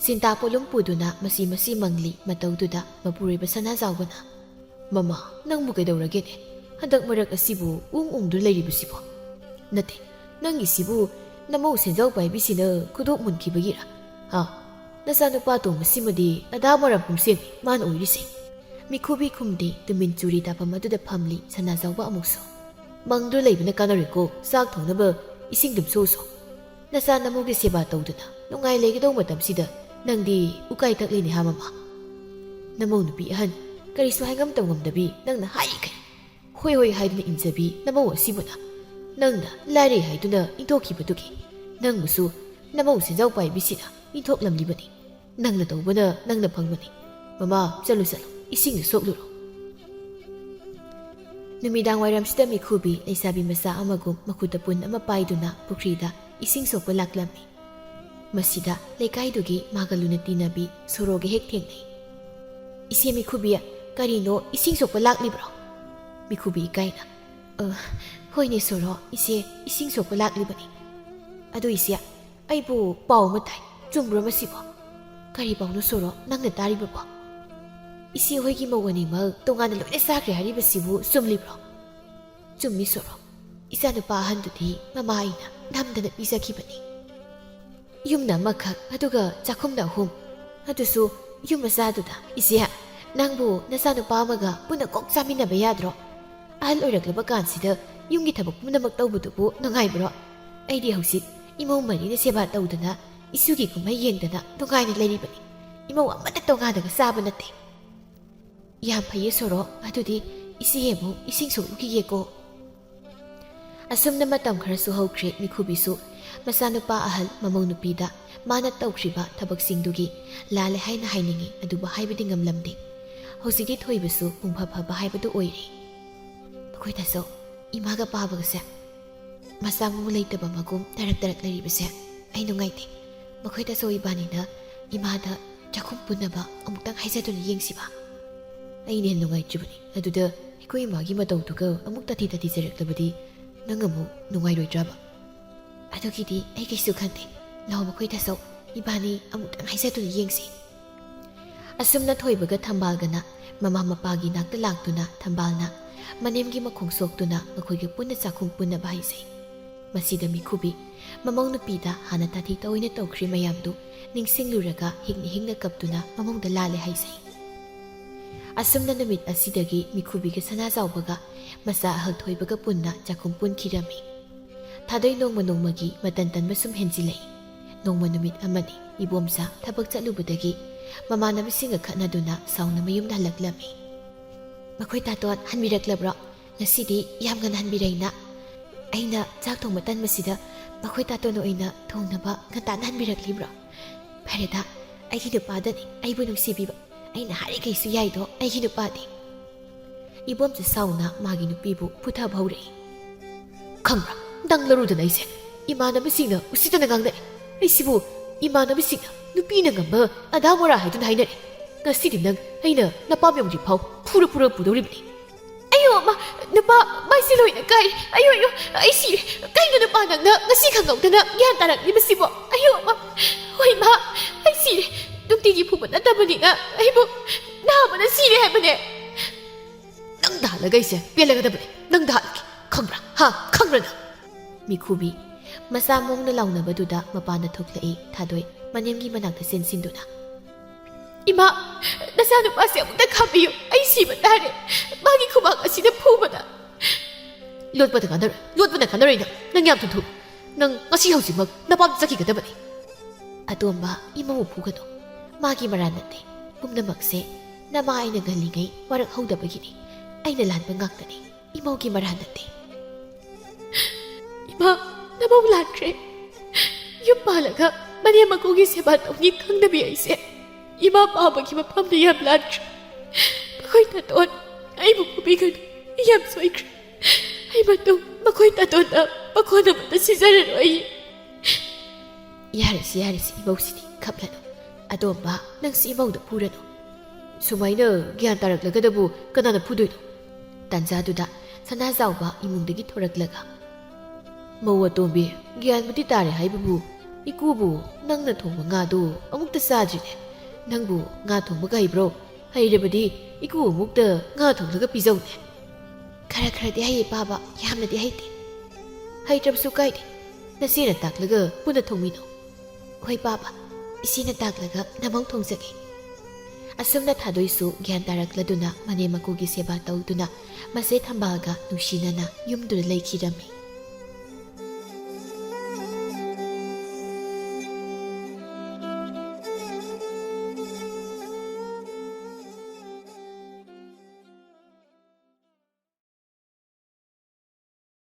ꯆꯤꯟꯇꯥ ꯄꯣꯠꯂꯨꯝ ꯄꯨꯗꯨꯅ ꯃꯁꯤ ꯃꯁꯤ ꯃꯪꯂꯤ ꯃꯇꯧꯗꯨꯗ ꯃꯄꯨꯔꯣꯏꯕ ꯁꯅꯥꯖꯥꯎꯕꯅ, "ꯃꯃꯥ, ꯅꯪꯕꯨ ꯀꯩꯗꯧꯔꯒꯦꯅꯦ? ꯍꯟꯗꯛ ꯃꯔꯛ ꯑꯁꯤꯕꯨ ꯎꯪ ꯎꯪꯗꯨꯅ ꯂꯩꯔꯤꯕꯁꯤꯕꯣ? ꯅꯠꯇꯦ, ꯅꯪꯒꯤꯁꯤꯕꯨ ꯅꯃꯧ ꯁꯦꯟꯖꯥꯎ ꯄꯥꯏꯕꯤꯁꯤꯅ ꯈꯨꯗꯣꯞ ꯃꯨꯟꯈꯤꯕꯒꯤꯔ? ꯍꯥ? ꯅꯆꯥꯅꯨꯄꯥ ꯇꯣꯝꯕꯁꯤꯃꯗꯤ ꯑꯗꯥ ꯃꯔꯝ ꯄꯨꯝꯁꯦꯝꯅꯤ ꯃꯥꯅ ꯑꯣꯏꯔꯤꯁꯦ꯫" ꯃꯤꯈꯨꯕꯤ ꯈꯨꯝꯗꯦ, ꯇꯨꯃꯤꯟ ꯆꯨꯔꯤ ꯇꯥꯐꯝ ꯑꯗꯨꯗ ꯐꯝꯂꯤ ꯁꯅꯥꯖꯥꯎꯕ ꯑꯃꯨꯛꯁꯨ꯫ "ꯃꯪꯗꯨ ꯂꯩꯕꯅ ꯀꯥꯟꯅꯔꯣꯏꯀꯣ, ꯆꯥꯛ ꯊꯣꯡꯅꯕ ꯏꯁꯤꯡꯗꯨꯝ ꯁꯣꯛꯎꯁꯣ꯫ ꯅꯆꯥ ꯅꯃꯧꯒꯤ ꯁꯦꯕꯥ ꯇꯧꯗꯨꯅ ꯅꯨꯡꯉꯥꯏ ꯂꯩꯒꯗꯧ ꯃꯇꯝꯁꯤꯗ ꯅꯪꯗꯤ ꯎꯀꯥꯏ ꯇꯛꯂꯤꯅꯦ ꯍꯥ ꯃꯃꯥ? ꯅꯃꯧ ꯅꯨꯄꯤ ꯑꯍꯟ, ꯀꯔꯤꯁꯨ ꯍꯥꯏꯉꯝ ꯇꯧꯉꯝꯗꯕꯤ, ꯅꯪꯅ ꯍꯥꯏꯔꯤꯈꯩ ꯍꯣꯏ ꯍꯣꯏ ꯍꯥꯏꯗꯨꯅ ꯏꯟꯖꯕꯤ ꯅꯃꯧ ꯑꯁꯤꯕꯨꯅ ꯅꯪꯅ ꯂꯥꯏꯔꯩ ꯍꯥꯏꯗꯨꯅ ꯏꯟꯊꯣꯛꯈꯤꯕꯗꯨꯒꯤ ꯅꯪꯕꯨꯁꯨ ꯅꯃꯧ ꯁꯦꯟꯖꯥꯎ ꯄꯥꯏꯕꯤꯁꯤꯅ ꯏꯟꯊꯣꯛꯂꯝꯂꯤꯕꯅꯤ꯫ ꯅꯪꯅ ꯇꯧꯕꯅ ꯅꯪꯅ ꯐꯪꯕꯅꯤ꯫ ꯃꯃꯥ, ꯆꯠꯂꯨ ꯆꯠꯂꯨ, ꯏꯁꯤꯡꯗꯨ ꯁꯣꯛꯂꯨꯔꯣ꯫" ꯅꯨꯃꯤꯗꯥꯡ ꯋꯥꯏꯔꯝꯁꯤꯗ ꯃꯤꯈꯨꯕꯤ ꯂꯩꯁꯥꯕꯤ ꯃꯆꯥ ꯑꯃꯒꯨꯝ ꯃꯈꯨꯠꯇ ꯄꯨꯟ ꯑꯃ ꯄꯥꯏꯗꯨꯅ ꯄꯨꯈ꯭ꯔꯤꯗ ꯏꯁꯤꯡ ꯁꯣꯛꯄ ꯂꯥꯛꯂꯝꯃꯤ꯫ ꯃꯁꯤꯗ ꯂꯩꯀꯥꯏꯗꯨꯒꯤ ꯃꯥꯒ ꯂꯨꯅ ꯇꯤꯟꯅꯕꯤ ꯁꯣꯔꯣꯒ ꯍꯦꯛ ꯊꯦꯡꯅꯩ꯫ "ꯏꯆꯦ ꯃꯤꯈꯨꯕꯤ, ꯀꯔꯤꯅꯣ, ꯏꯁꯤꯡ ꯁꯣꯛꯄ ꯂꯥꯛꯂꯤꯕ꯭ꯔꯣ?" ꯃꯤꯈꯨꯕꯤ ꯏꯀꯥꯏꯅ, "ꯑ, ꯍꯣꯏꯅꯦ ꯁꯣꯔꯣ, ꯏꯆꯦ ꯏꯁꯤꯡ ꯁꯣꯛꯄ ꯂꯥꯛꯂꯤꯕꯅꯤ꯫ ꯑꯗꯨ ꯏꯆꯦ, ꯑꯩꯕꯨ ꯄꯥꯎ ꯑꯃ ꯇꯥꯏ, ꯆꯨꯝꯕ꯭ꯔꯣ ꯃꯁꯤꯕꯣ?" "ꯀꯔꯤ ꯄꯥꯎꯅꯣ ꯁꯣꯔꯣ, ꯅꯪꯅ ꯇꯥꯔꯤꯕꯕꯣ?" "ꯏꯆꯦ ꯍꯣꯏꯒꯤ ꯃꯧ ꯑꯅꯤꯃꯛ ꯇꯣꯉꯥꯟꯅ ꯂꯣꯏꯅ ꯆꯥꯈ꯭ꯔꯦ ꯍꯥꯏꯔꯤꯕꯁꯤꯕꯨ ꯆꯨꯝꯂꯤꯕ꯭ꯔꯣ?" "ꯆꯨꯝꯃꯤ ꯁꯣꯔꯣ, ꯏꯆꯥꯅꯨꯄꯥ ꯑꯍꯟꯗꯨꯗꯤ ꯃꯃꯥ ꯑꯩꯅ ꯅꯝꯗꯅ ꯄꯤꯖꯈꯤꯕꯅꯤ꯫ ꯌꯨꯝꯅ ꯑꯃꯈꯛ, ꯑꯗꯨꯒ ꯆꯥꯛꯈꯨꯝꯅ ꯑꯍꯨꯝ, ꯑꯗꯨꯁꯨ ꯌꯨꯝ ꯃꯆꯥꯗꯨꯗ꯫ ꯏꯆꯦ, ꯅꯪꯕꯨ ꯅꯆꯥꯅꯨꯄꯥ ꯑꯃꯒ ꯄꯨꯟꯅ ꯀꯣꯛ ꯆꯥꯃꯤꯟꯅꯕ ꯌꯥꯗ꯭ꯔꯣ? ꯑꯍꯜ ꯑꯣꯏꯔꯛꯂꯕ ꯀꯥꯟꯁꯤꯗ ꯌꯨꯝꯒꯤ ꯊꯕꯛ ꯄꯨꯝꯅꯃꯛ ꯇꯧꯕꯗꯨꯕꯨ ꯅꯨꯡꯉꯥꯏꯕ꯭ꯔꯣ? ꯑꯩꯗꯤ ꯍꯧꯖꯤꯛ ꯏꯃꯧ ꯃꯔꯤꯅ ꯁꯦꯕꯥ ꯇꯧꯗꯅ, ꯏꯁꯨꯒꯤ ꯀꯨꯝꯍꯩ ꯌꯦꯡꯗꯅ ꯅꯨꯡꯉꯥꯏꯅ ꯂꯩꯔꯤꯕꯅꯤ꯫ ꯏꯃꯧ ꯑꯃꯠꯇ ꯇꯣꯉꯥꯟꯅꯒ ꯆꯥꯕ ꯅꯠꯇꯦ꯫" "ꯌꯥꯝ ꯐꯩꯌꯦ ꯁꯣꯔꯣ, ꯑꯗꯨꯗꯤ ꯏꯆꯦ ꯑꯃꯨꯛ ꯏꯁꯤꯡ ꯁꯣꯛꯂꯨꯈꯤꯒꯦꯀꯣ꯫" ꯑꯁꯨꯝꯅ ꯃꯇꯝ ꯈꯔꯁꯨ ꯍꯧꯈ꯭ꯔꯦ꯫ ꯃꯤꯈꯨꯕꯤꯁꯨ ꯃꯆꯥꯅꯨꯄꯥ ꯑꯍꯜ ꯃꯃꯧ ꯅꯨꯄꯤꯗ ꯃꯥꯅ ꯇꯧꯈ꯭ꯔꯤꯕ ꯊꯕꯛꯁꯤꯡꯗꯨꯒꯤ ꯂꯥꯜꯂꯦ ꯍꯥꯏꯅ ꯍꯥꯏꯅꯤꯡꯉꯤ, ꯑꯗꯨꯕꯨ ꯍꯥꯏꯕꯗꯤ ꯉꯝꯂꯝꯗꯦ꯫ ꯍꯧꯖꯤꯛꯇꯤ ꯊꯣꯏꯕꯁꯨ ꯄꯨꯡꯐ ꯐꯕ ꯍꯥꯏꯕꯗꯨ ꯑꯣꯏꯔꯦ꯫ "ꯃꯈꯣꯏꯗꯁꯨ ꯏꯃꯥꯒ ꯄꯥꯕꯒꯁꯦ ꯃꯆꯥ ꯃꯎ ꯂꯩꯇꯕ ꯃꯒꯨꯝ ꯇꯔꯛ ꯇꯔꯛ ꯂꯩꯔꯤꯕꯁꯦ ꯑꯩ ꯅꯨꯡꯉꯥꯏꯇꯦ꯫ ꯃꯈꯣꯏꯗꯁꯨ ꯏꯕꯥꯅꯤꯅ ꯏꯃꯥꯗ ꯆꯥꯛꯈꯨꯝ ꯄꯨꯟꯅꯕ ꯑꯃꯨꯛꯇꯪ ꯍꯥꯏꯖꯗꯨꯅ ꯌꯦꯡꯁꯤꯕ?" "ꯑꯩꯅ ꯍꯦꯟꯅ ꯅꯨꯡꯉꯥꯏꯇ꯭ꯔꯤꯕꯅꯤ꯫ ꯑꯗꯨꯗ ꯑꯩꯈꯣꯏ ꯏꯃꯥꯒꯤ ꯃꯇꯧꯗꯨꯒ ꯑꯃꯨꯛ ꯇꯥꯊꯤ ꯇꯥꯊꯤꯖꯔꯛꯂꯕꯗꯤ ꯅꯪ ꯑꯃꯨꯛ ꯅꯨꯡꯉꯥꯏꯔꯣꯏꯗ꯭ꯔꯕ?" "ꯑꯗꯨꯒꯤꯗꯤ ꯑꯩ ꯀꯩꯁꯨ ꯈꯟꯗꯦ꯫ ꯂꯥꯛꯑꯣ, ꯃꯈꯣꯏꯗꯁꯨ ꯏꯕꯥꯅꯤ ꯑꯃꯨꯛꯇꯪ ꯍꯥꯏꯖꯗꯨꯅ ꯌꯦꯡꯁꯤ꯫" ꯑꯁꯨꯝꯅ ꯊꯣꯏꯕꯒ ꯊꯝꯕꯥꯜꯒꯅ ꯃꯃꯥ ꯃꯄꯥꯒꯤ ꯅꯥꯛꯇ ꯂꯥꯛꯇꯨꯅ ꯊꯝꯕꯥꯜꯅ ꯃꯅꯦꯝꯒꯤ ꯃꯈꯣꯡ ꯁꯣꯛꯇꯨꯅ ꯃꯈꯣꯏꯒ ꯄꯨꯟꯅ ꯆꯥꯛꯈꯨꯝ ꯄꯨꯟꯅꯕ ꯍꯥꯏꯖꯩ꯫ ꯃꯁꯤꯗ ꯃꯤꯈꯨꯕꯤ ꯃꯃꯧ ꯅꯨꯄꯤꯗ ꯍꯥꯟꯅ ꯇꯥꯊꯤ ꯇꯧꯑꯣꯏꯅ ꯇꯧꯈ꯭ꯔꯤ ꯃꯌꯥꯝꯗꯨ ꯅꯤꯡꯁꯤꯡꯂꯨꯔꯒ ꯍꯤꯛꯅ ꯍꯤꯛꯅ ꯀꯞꯇꯨꯅ ꯃꯃꯧꯗ ꯂꯥꯜꯂꯦ ꯍꯥꯏꯖꯩ꯫ ꯑꯁꯨꯝꯅ ꯅꯨꯃꯤꯠ ꯑꯁꯤꯗꯒꯤ ꯃꯤꯈꯨꯕꯤꯒ ꯁꯅꯥꯖꯥꯎꯕꯒ ꯃꯆꯥ ꯑꯍꯜ ꯊꯣꯏꯕꯒ ꯄꯨꯟꯅ ꯆꯥꯛꯈꯨꯝ ꯄꯨꯟꯈꯤꯔꯝꯃꯤ꯫ ꯊꯥꯗꯣꯏ ꯅꯣꯡꯃ ꯅꯣꯡꯃꯒꯤ ꯃꯇꯟ ꯇꯟꯕ ꯁꯨꯝ ꯍꯦꯟꯖꯤꯜꯂꯛꯏ꯫ ꯅꯣꯡꯃ ꯅꯨꯃꯤꯠ ꯑꯃꯅꯤ ꯏꯕꯣꯝꯆꯥ ꯊꯕꯛ ꯆꯠꯂꯨꯕꯗꯒꯤ ꯃꯃꯥꯟꯅꯕꯤꯁꯤꯡꯒ ꯈꯠꯅꯗꯨꯅ ꯁꯥꯎꯅ ꯃꯌꯨꯝꯗ ꯍꯜꯂꯛꯂꯝꯃꯤ꯫ "ꯃꯈꯣꯏ ꯇꯥꯇꯣꯟ ꯍꯟꯕꯤꯔꯛꯂꯕ꯭ꯔꯣ? ꯉꯁꯤꯗꯤ ꯌꯥꯝ ꯉꯟꯅ ꯍꯟꯕꯤꯔꯛꯏꯅ꯫ ꯑꯩꯅ ꯆꯥꯛ ꯊꯣꯡꯕ ꯇꯟꯕꯁꯤꯗ ꯃꯈꯣꯏ ꯇꯥꯇꯣꯟ ꯑꯣꯏꯅ ꯊꯣꯡꯅꯕ ꯉꯟꯇꯥꯅ ꯍꯟꯕꯤꯔꯛꯂꯤꯕ꯭ꯔꯣ? ꯐꯔꯦꯗ, ꯑꯩꯒꯤ ꯅꯨꯄꯥꯗꯅꯤ ꯑꯩꯕꯨ ꯅꯨꯡꯁꯤꯕꯤꯕ꯫ ꯑꯩꯅ ꯍꯥꯏꯔꯤꯈꯩꯁꯨ ꯌꯥꯏꯗꯣ ꯑꯩꯒꯤ ꯅꯨꯄꯥꯗꯤ꯫" ꯏꯕꯣꯝꯆꯥ ꯁꯥꯎꯅ ꯃꯥꯒꯤ ꯅꯨꯄꯤꯕꯨ ꯐꯨꯊꯕ ꯍꯧꯔꯛꯏ꯫ "ꯈꯪꯕ꯭ꯔꯥ, ꯅꯪ ꯂꯧꯔꯨꯗꯅ ꯑꯩꯁꯦ ꯏꯃꯥꯟꯅꯕꯁꯤꯡꯅ ꯎꯁꯤꯠꯇꯅ ꯉꯥꯡꯅꯩ꯫ ꯑꯩꯁꯤꯕꯨ ꯏꯃꯥꯟꯅꯕꯁꯤꯡꯅ ꯅꯨꯄꯤꯅ ꯉꯝꯕ ꯑꯗꯥ ꯃꯣꯔꯥ ꯍꯥꯏꯗꯨꯅ ꯍꯥꯏꯅꯔꯦ꯫ ꯉꯁꯤꯗꯤ ꯅꯪ ꯑꯩꯅ ꯅꯄꯥꯝ ꯌꯧꯗ꯭ꯔꯤ ꯐꯥꯎ ꯐꯨꯔ ꯐꯨꯔ ꯄꯨꯗꯧꯔꯤꯕꯅꯤ꯫" "ꯑꯌꯣ ꯑꯃ, ꯅꯨꯄꯥ ꯃꯥꯏꯁꯦ ꯂꯣꯏꯅ ꯀꯥꯏ꯫ ꯑꯌꯣ, ꯑꯌꯣ, ꯑꯩ ꯁꯤꯔꯦ꯫ ꯀꯩꯅꯣ ꯅꯨꯄꯥ ꯅꯪꯅ ꯉꯁꯤ ꯈꯪꯍꯧꯗꯅ ꯒ꯭ꯌꯥꯟ ꯇꯥꯔꯛꯂꯤꯕꯁꯤꯕꯣ? ꯑꯌꯣ ꯑꯃ, ꯍꯣꯏ ꯃꯥ, ꯑꯩ ꯁꯤꯔꯦ꯫ ꯅꯨꯡꯇꯤꯒꯤ ꯐꯨꯕ ꯅꯠꯇꯕꯅꯤꯅ ꯑꯩꯕꯨ ꯅꯥꯕꯅ ꯁꯤꯔꯦ ꯍꯥꯏꯕꯅꯦ꯫" "ꯅꯪ ꯗꯥꯜꯂꯒ ꯑꯩꯁꯦ ꯄꯦꯜꯂꯒꯗꯕꯅꯦ꯫ ꯅꯪ ꯗꯥꯜꯂꯒꯦ꯫ ꯈꯪꯕ꯭ꯔꯥ? ꯍꯥ? ꯈꯪꯕ꯭ꯔꯥ ꯅꯪ?" ꯃꯤꯈꯨꯕꯤ ꯃꯆꯥ ꯃꯣꯡꯅ ꯂꯥꯎꯅꯕꯗꯨꯗ ꯃꯄꯥꯟꯗ ꯊꯣꯛꯂꯛꯏ ꯊꯥꯗꯣꯏ ꯃꯅꯦꯝꯒꯤ ꯃꯅꯥꯛꯇ ꯆꯦꯟꯁꯤꯟꯗꯨꯅ꯫ "ꯏꯃꯥ, ꯅꯆꯥꯅꯨꯄꯥꯁꯦ ꯑꯃꯨꯛꯇ ꯈꯥꯝꯕꯤꯌꯨ꯫ ꯑꯩ ꯁꯤꯕ ꯇꯥꯔꯦ꯫ ꯃꯥꯒꯤ ꯈꯨꯕꯥꯛ ꯑꯁꯤꯅ ꯐꯨꯕꯗ꯫" "ꯂꯣꯠꯄꯗ ꯀꯥꯟꯅꯔꯣꯏ, ꯂꯣꯠꯄꯅ ꯀꯥꯟꯅꯔꯣꯏ ꯅꯪ꯫ ꯅꯪ ꯌꯥꯝ ꯊꯨꯊꯨ꯫ ꯅꯪ ꯉꯁꯤ ꯍꯧꯖꯤꯛꯃꯛ ꯅꯄꯥꯝꯗ ꯆꯠꯈꯤꯒꯗꯕꯅꯤ꯫" "ꯑꯇꯣꯝꯕ, ꯏꯃꯧ ꯐꯨꯒꯅꯨ꯫ ꯃꯥꯒꯤ ꯃꯔꯥꯟ ꯅꯠꯇꯦ꯫ ꯄꯨꯝꯅꯃꯛꯁꯦ ꯅꯃꯥ ꯑꯩꯅ ꯉꯜꯂꯤꯉꯩ ꯋꯥꯔꯛꯍꯧꯗꯕꯒꯤꯅꯤ꯫ ꯑꯩꯅ ꯂꯥꯟꯕ ꯉꯥꯛꯇꯅꯤ꯫ ꯏꯃꯧꯒꯤ ꯃꯔꯥꯟ ꯅꯠꯇꯦ꯫" "ꯏꯃꯥ, ꯅꯃꯧ ꯂꯥꯟꯈ꯭ꯔꯦ꯫ ꯌꯨꯝ ꯄꯥꯜꯂꯒ ꯃꯅꯦꯝ ꯃꯀꯨꯒꯤ ꯁꯦꯕꯥ ꯇꯧꯅꯤ ꯈꯪꯗꯕꯤ ꯑꯩꯁꯦ ꯏꯃꯥ ꯄꯥꯝꯕꯒꯤ ꯃꯐꯝꯗ ꯌꯥꯝ ꯂꯥꯟꯈ꯭ꯔꯦ꯫ ꯃꯈꯣꯏ ꯇꯥꯇꯣꯟ ꯑꯩꯕꯨ ꯐꯨꯕꯤꯒꯅꯨ꯫ ꯑꯩ ꯌꯥꯝ ꯁꯣꯏꯈ꯭ꯔꯦ꯫ ꯑꯩ ꯃꯇꯨꯡ ꯃꯈꯣꯏ ꯇꯥꯇꯣꯟꯗ ꯃꯈꯣꯟ ꯑꯃꯠꯇ ꯁꯤꯖꯔꯔꯣꯏ꯫" "ꯌꯥꯔꯦꯁꯤ, ꯌꯥꯔꯦꯁꯤ, ꯏꯃꯧꯁꯤꯗꯤ ꯈꯞꯂꯅꯨ꯫ ꯑꯇꯣꯝꯕ, ꯅꯪꯁꯤ ꯏꯃꯧꯗ ꯐꯨꯔꯅꯨ꯫ ꯁꯨꯃꯥꯏꯅ ꯒ꯭ꯌꯥꯟ ꯇꯥꯔꯛꯂꯒꯗꯕꯨ ꯀꯅꯥꯅ ꯐꯨꯗꯣꯏꯅꯣ?" ꯇꯥꯟꯖꯥꯗꯨꯗ ꯁꯅꯥꯖꯥꯎꯕ ꯏꯃꯨꯡꯗꯒꯤ ꯊꯣꯔꯛꯂꯒ, "ꯃꯧ ꯑꯇꯣꯝꯕꯤ, ꯒ꯭ꯌꯥꯟꯕꯨꯗꯤ ꯇꯥꯔꯦ ꯍꯥꯏꯕꯕꯨ ꯏꯀꯨꯕꯨ ꯅꯪꯅ ꯊꯣꯡꯕ ꯉꯥꯗꯨ ꯑꯃꯨꯛꯇ ꯆꯥꯗ꯭ꯔꯤꯅꯦ꯫ ꯅꯪꯕꯨ ꯉꯥ ꯊꯣꯡꯕꯒ ꯍꯩꯕ꯭ꯔꯣ? ꯍꯩꯔꯕꯗꯤ ꯏꯀꯨ ꯑꯃꯨꯛꯇ ꯉꯥ ꯊꯣꯡꯂꯒ ꯄꯤꯖꯧꯅꯦ꯫" "ꯈꯔ ꯈꯔꯗꯤ ꯍꯩꯌꯦ ꯄꯥꯕ, ꯌꯥꯝꯅꯗꯤ ꯍꯩꯇꯦ꯫" "ꯍꯩꯇ꯭ꯔꯕꯁꯨ ꯀꯥꯏꯗꯦ, ꯅꯆꯦꯅ ꯇꯥꯛꯂꯒ ꯄꯨꯟꯅ ꯊꯣꯡꯃꯤꯟꯅꯧ꯫" "ꯍꯣꯏ ꯄꯥꯕ, ꯏꯆꯦꯅ ꯇꯥꯛꯂꯒ ꯅꯃꯧ ꯊꯣꯡꯖꯒꯦ꯫" ꯑꯁꯨꯝꯅ ꯊꯥꯗꯣꯏꯁꯨ ꯒ꯭ꯌꯥꯟ ꯇꯥꯔꯛꯂꯗꯨꯅ ꯃꯅꯦꯝ ꯃꯀꯨꯒꯤ ꯁꯦꯕꯥ ꯇꯧꯗꯨꯅ ꯃꯆꯦ ꯊꯝꯕꯥꯜꯒ ꯅꯨꯡꯁꯤꯅꯅ ꯌꯨꯝꯗꯨꯗ ꯂꯩꯈꯤꯔꯝꯃꯤ꯫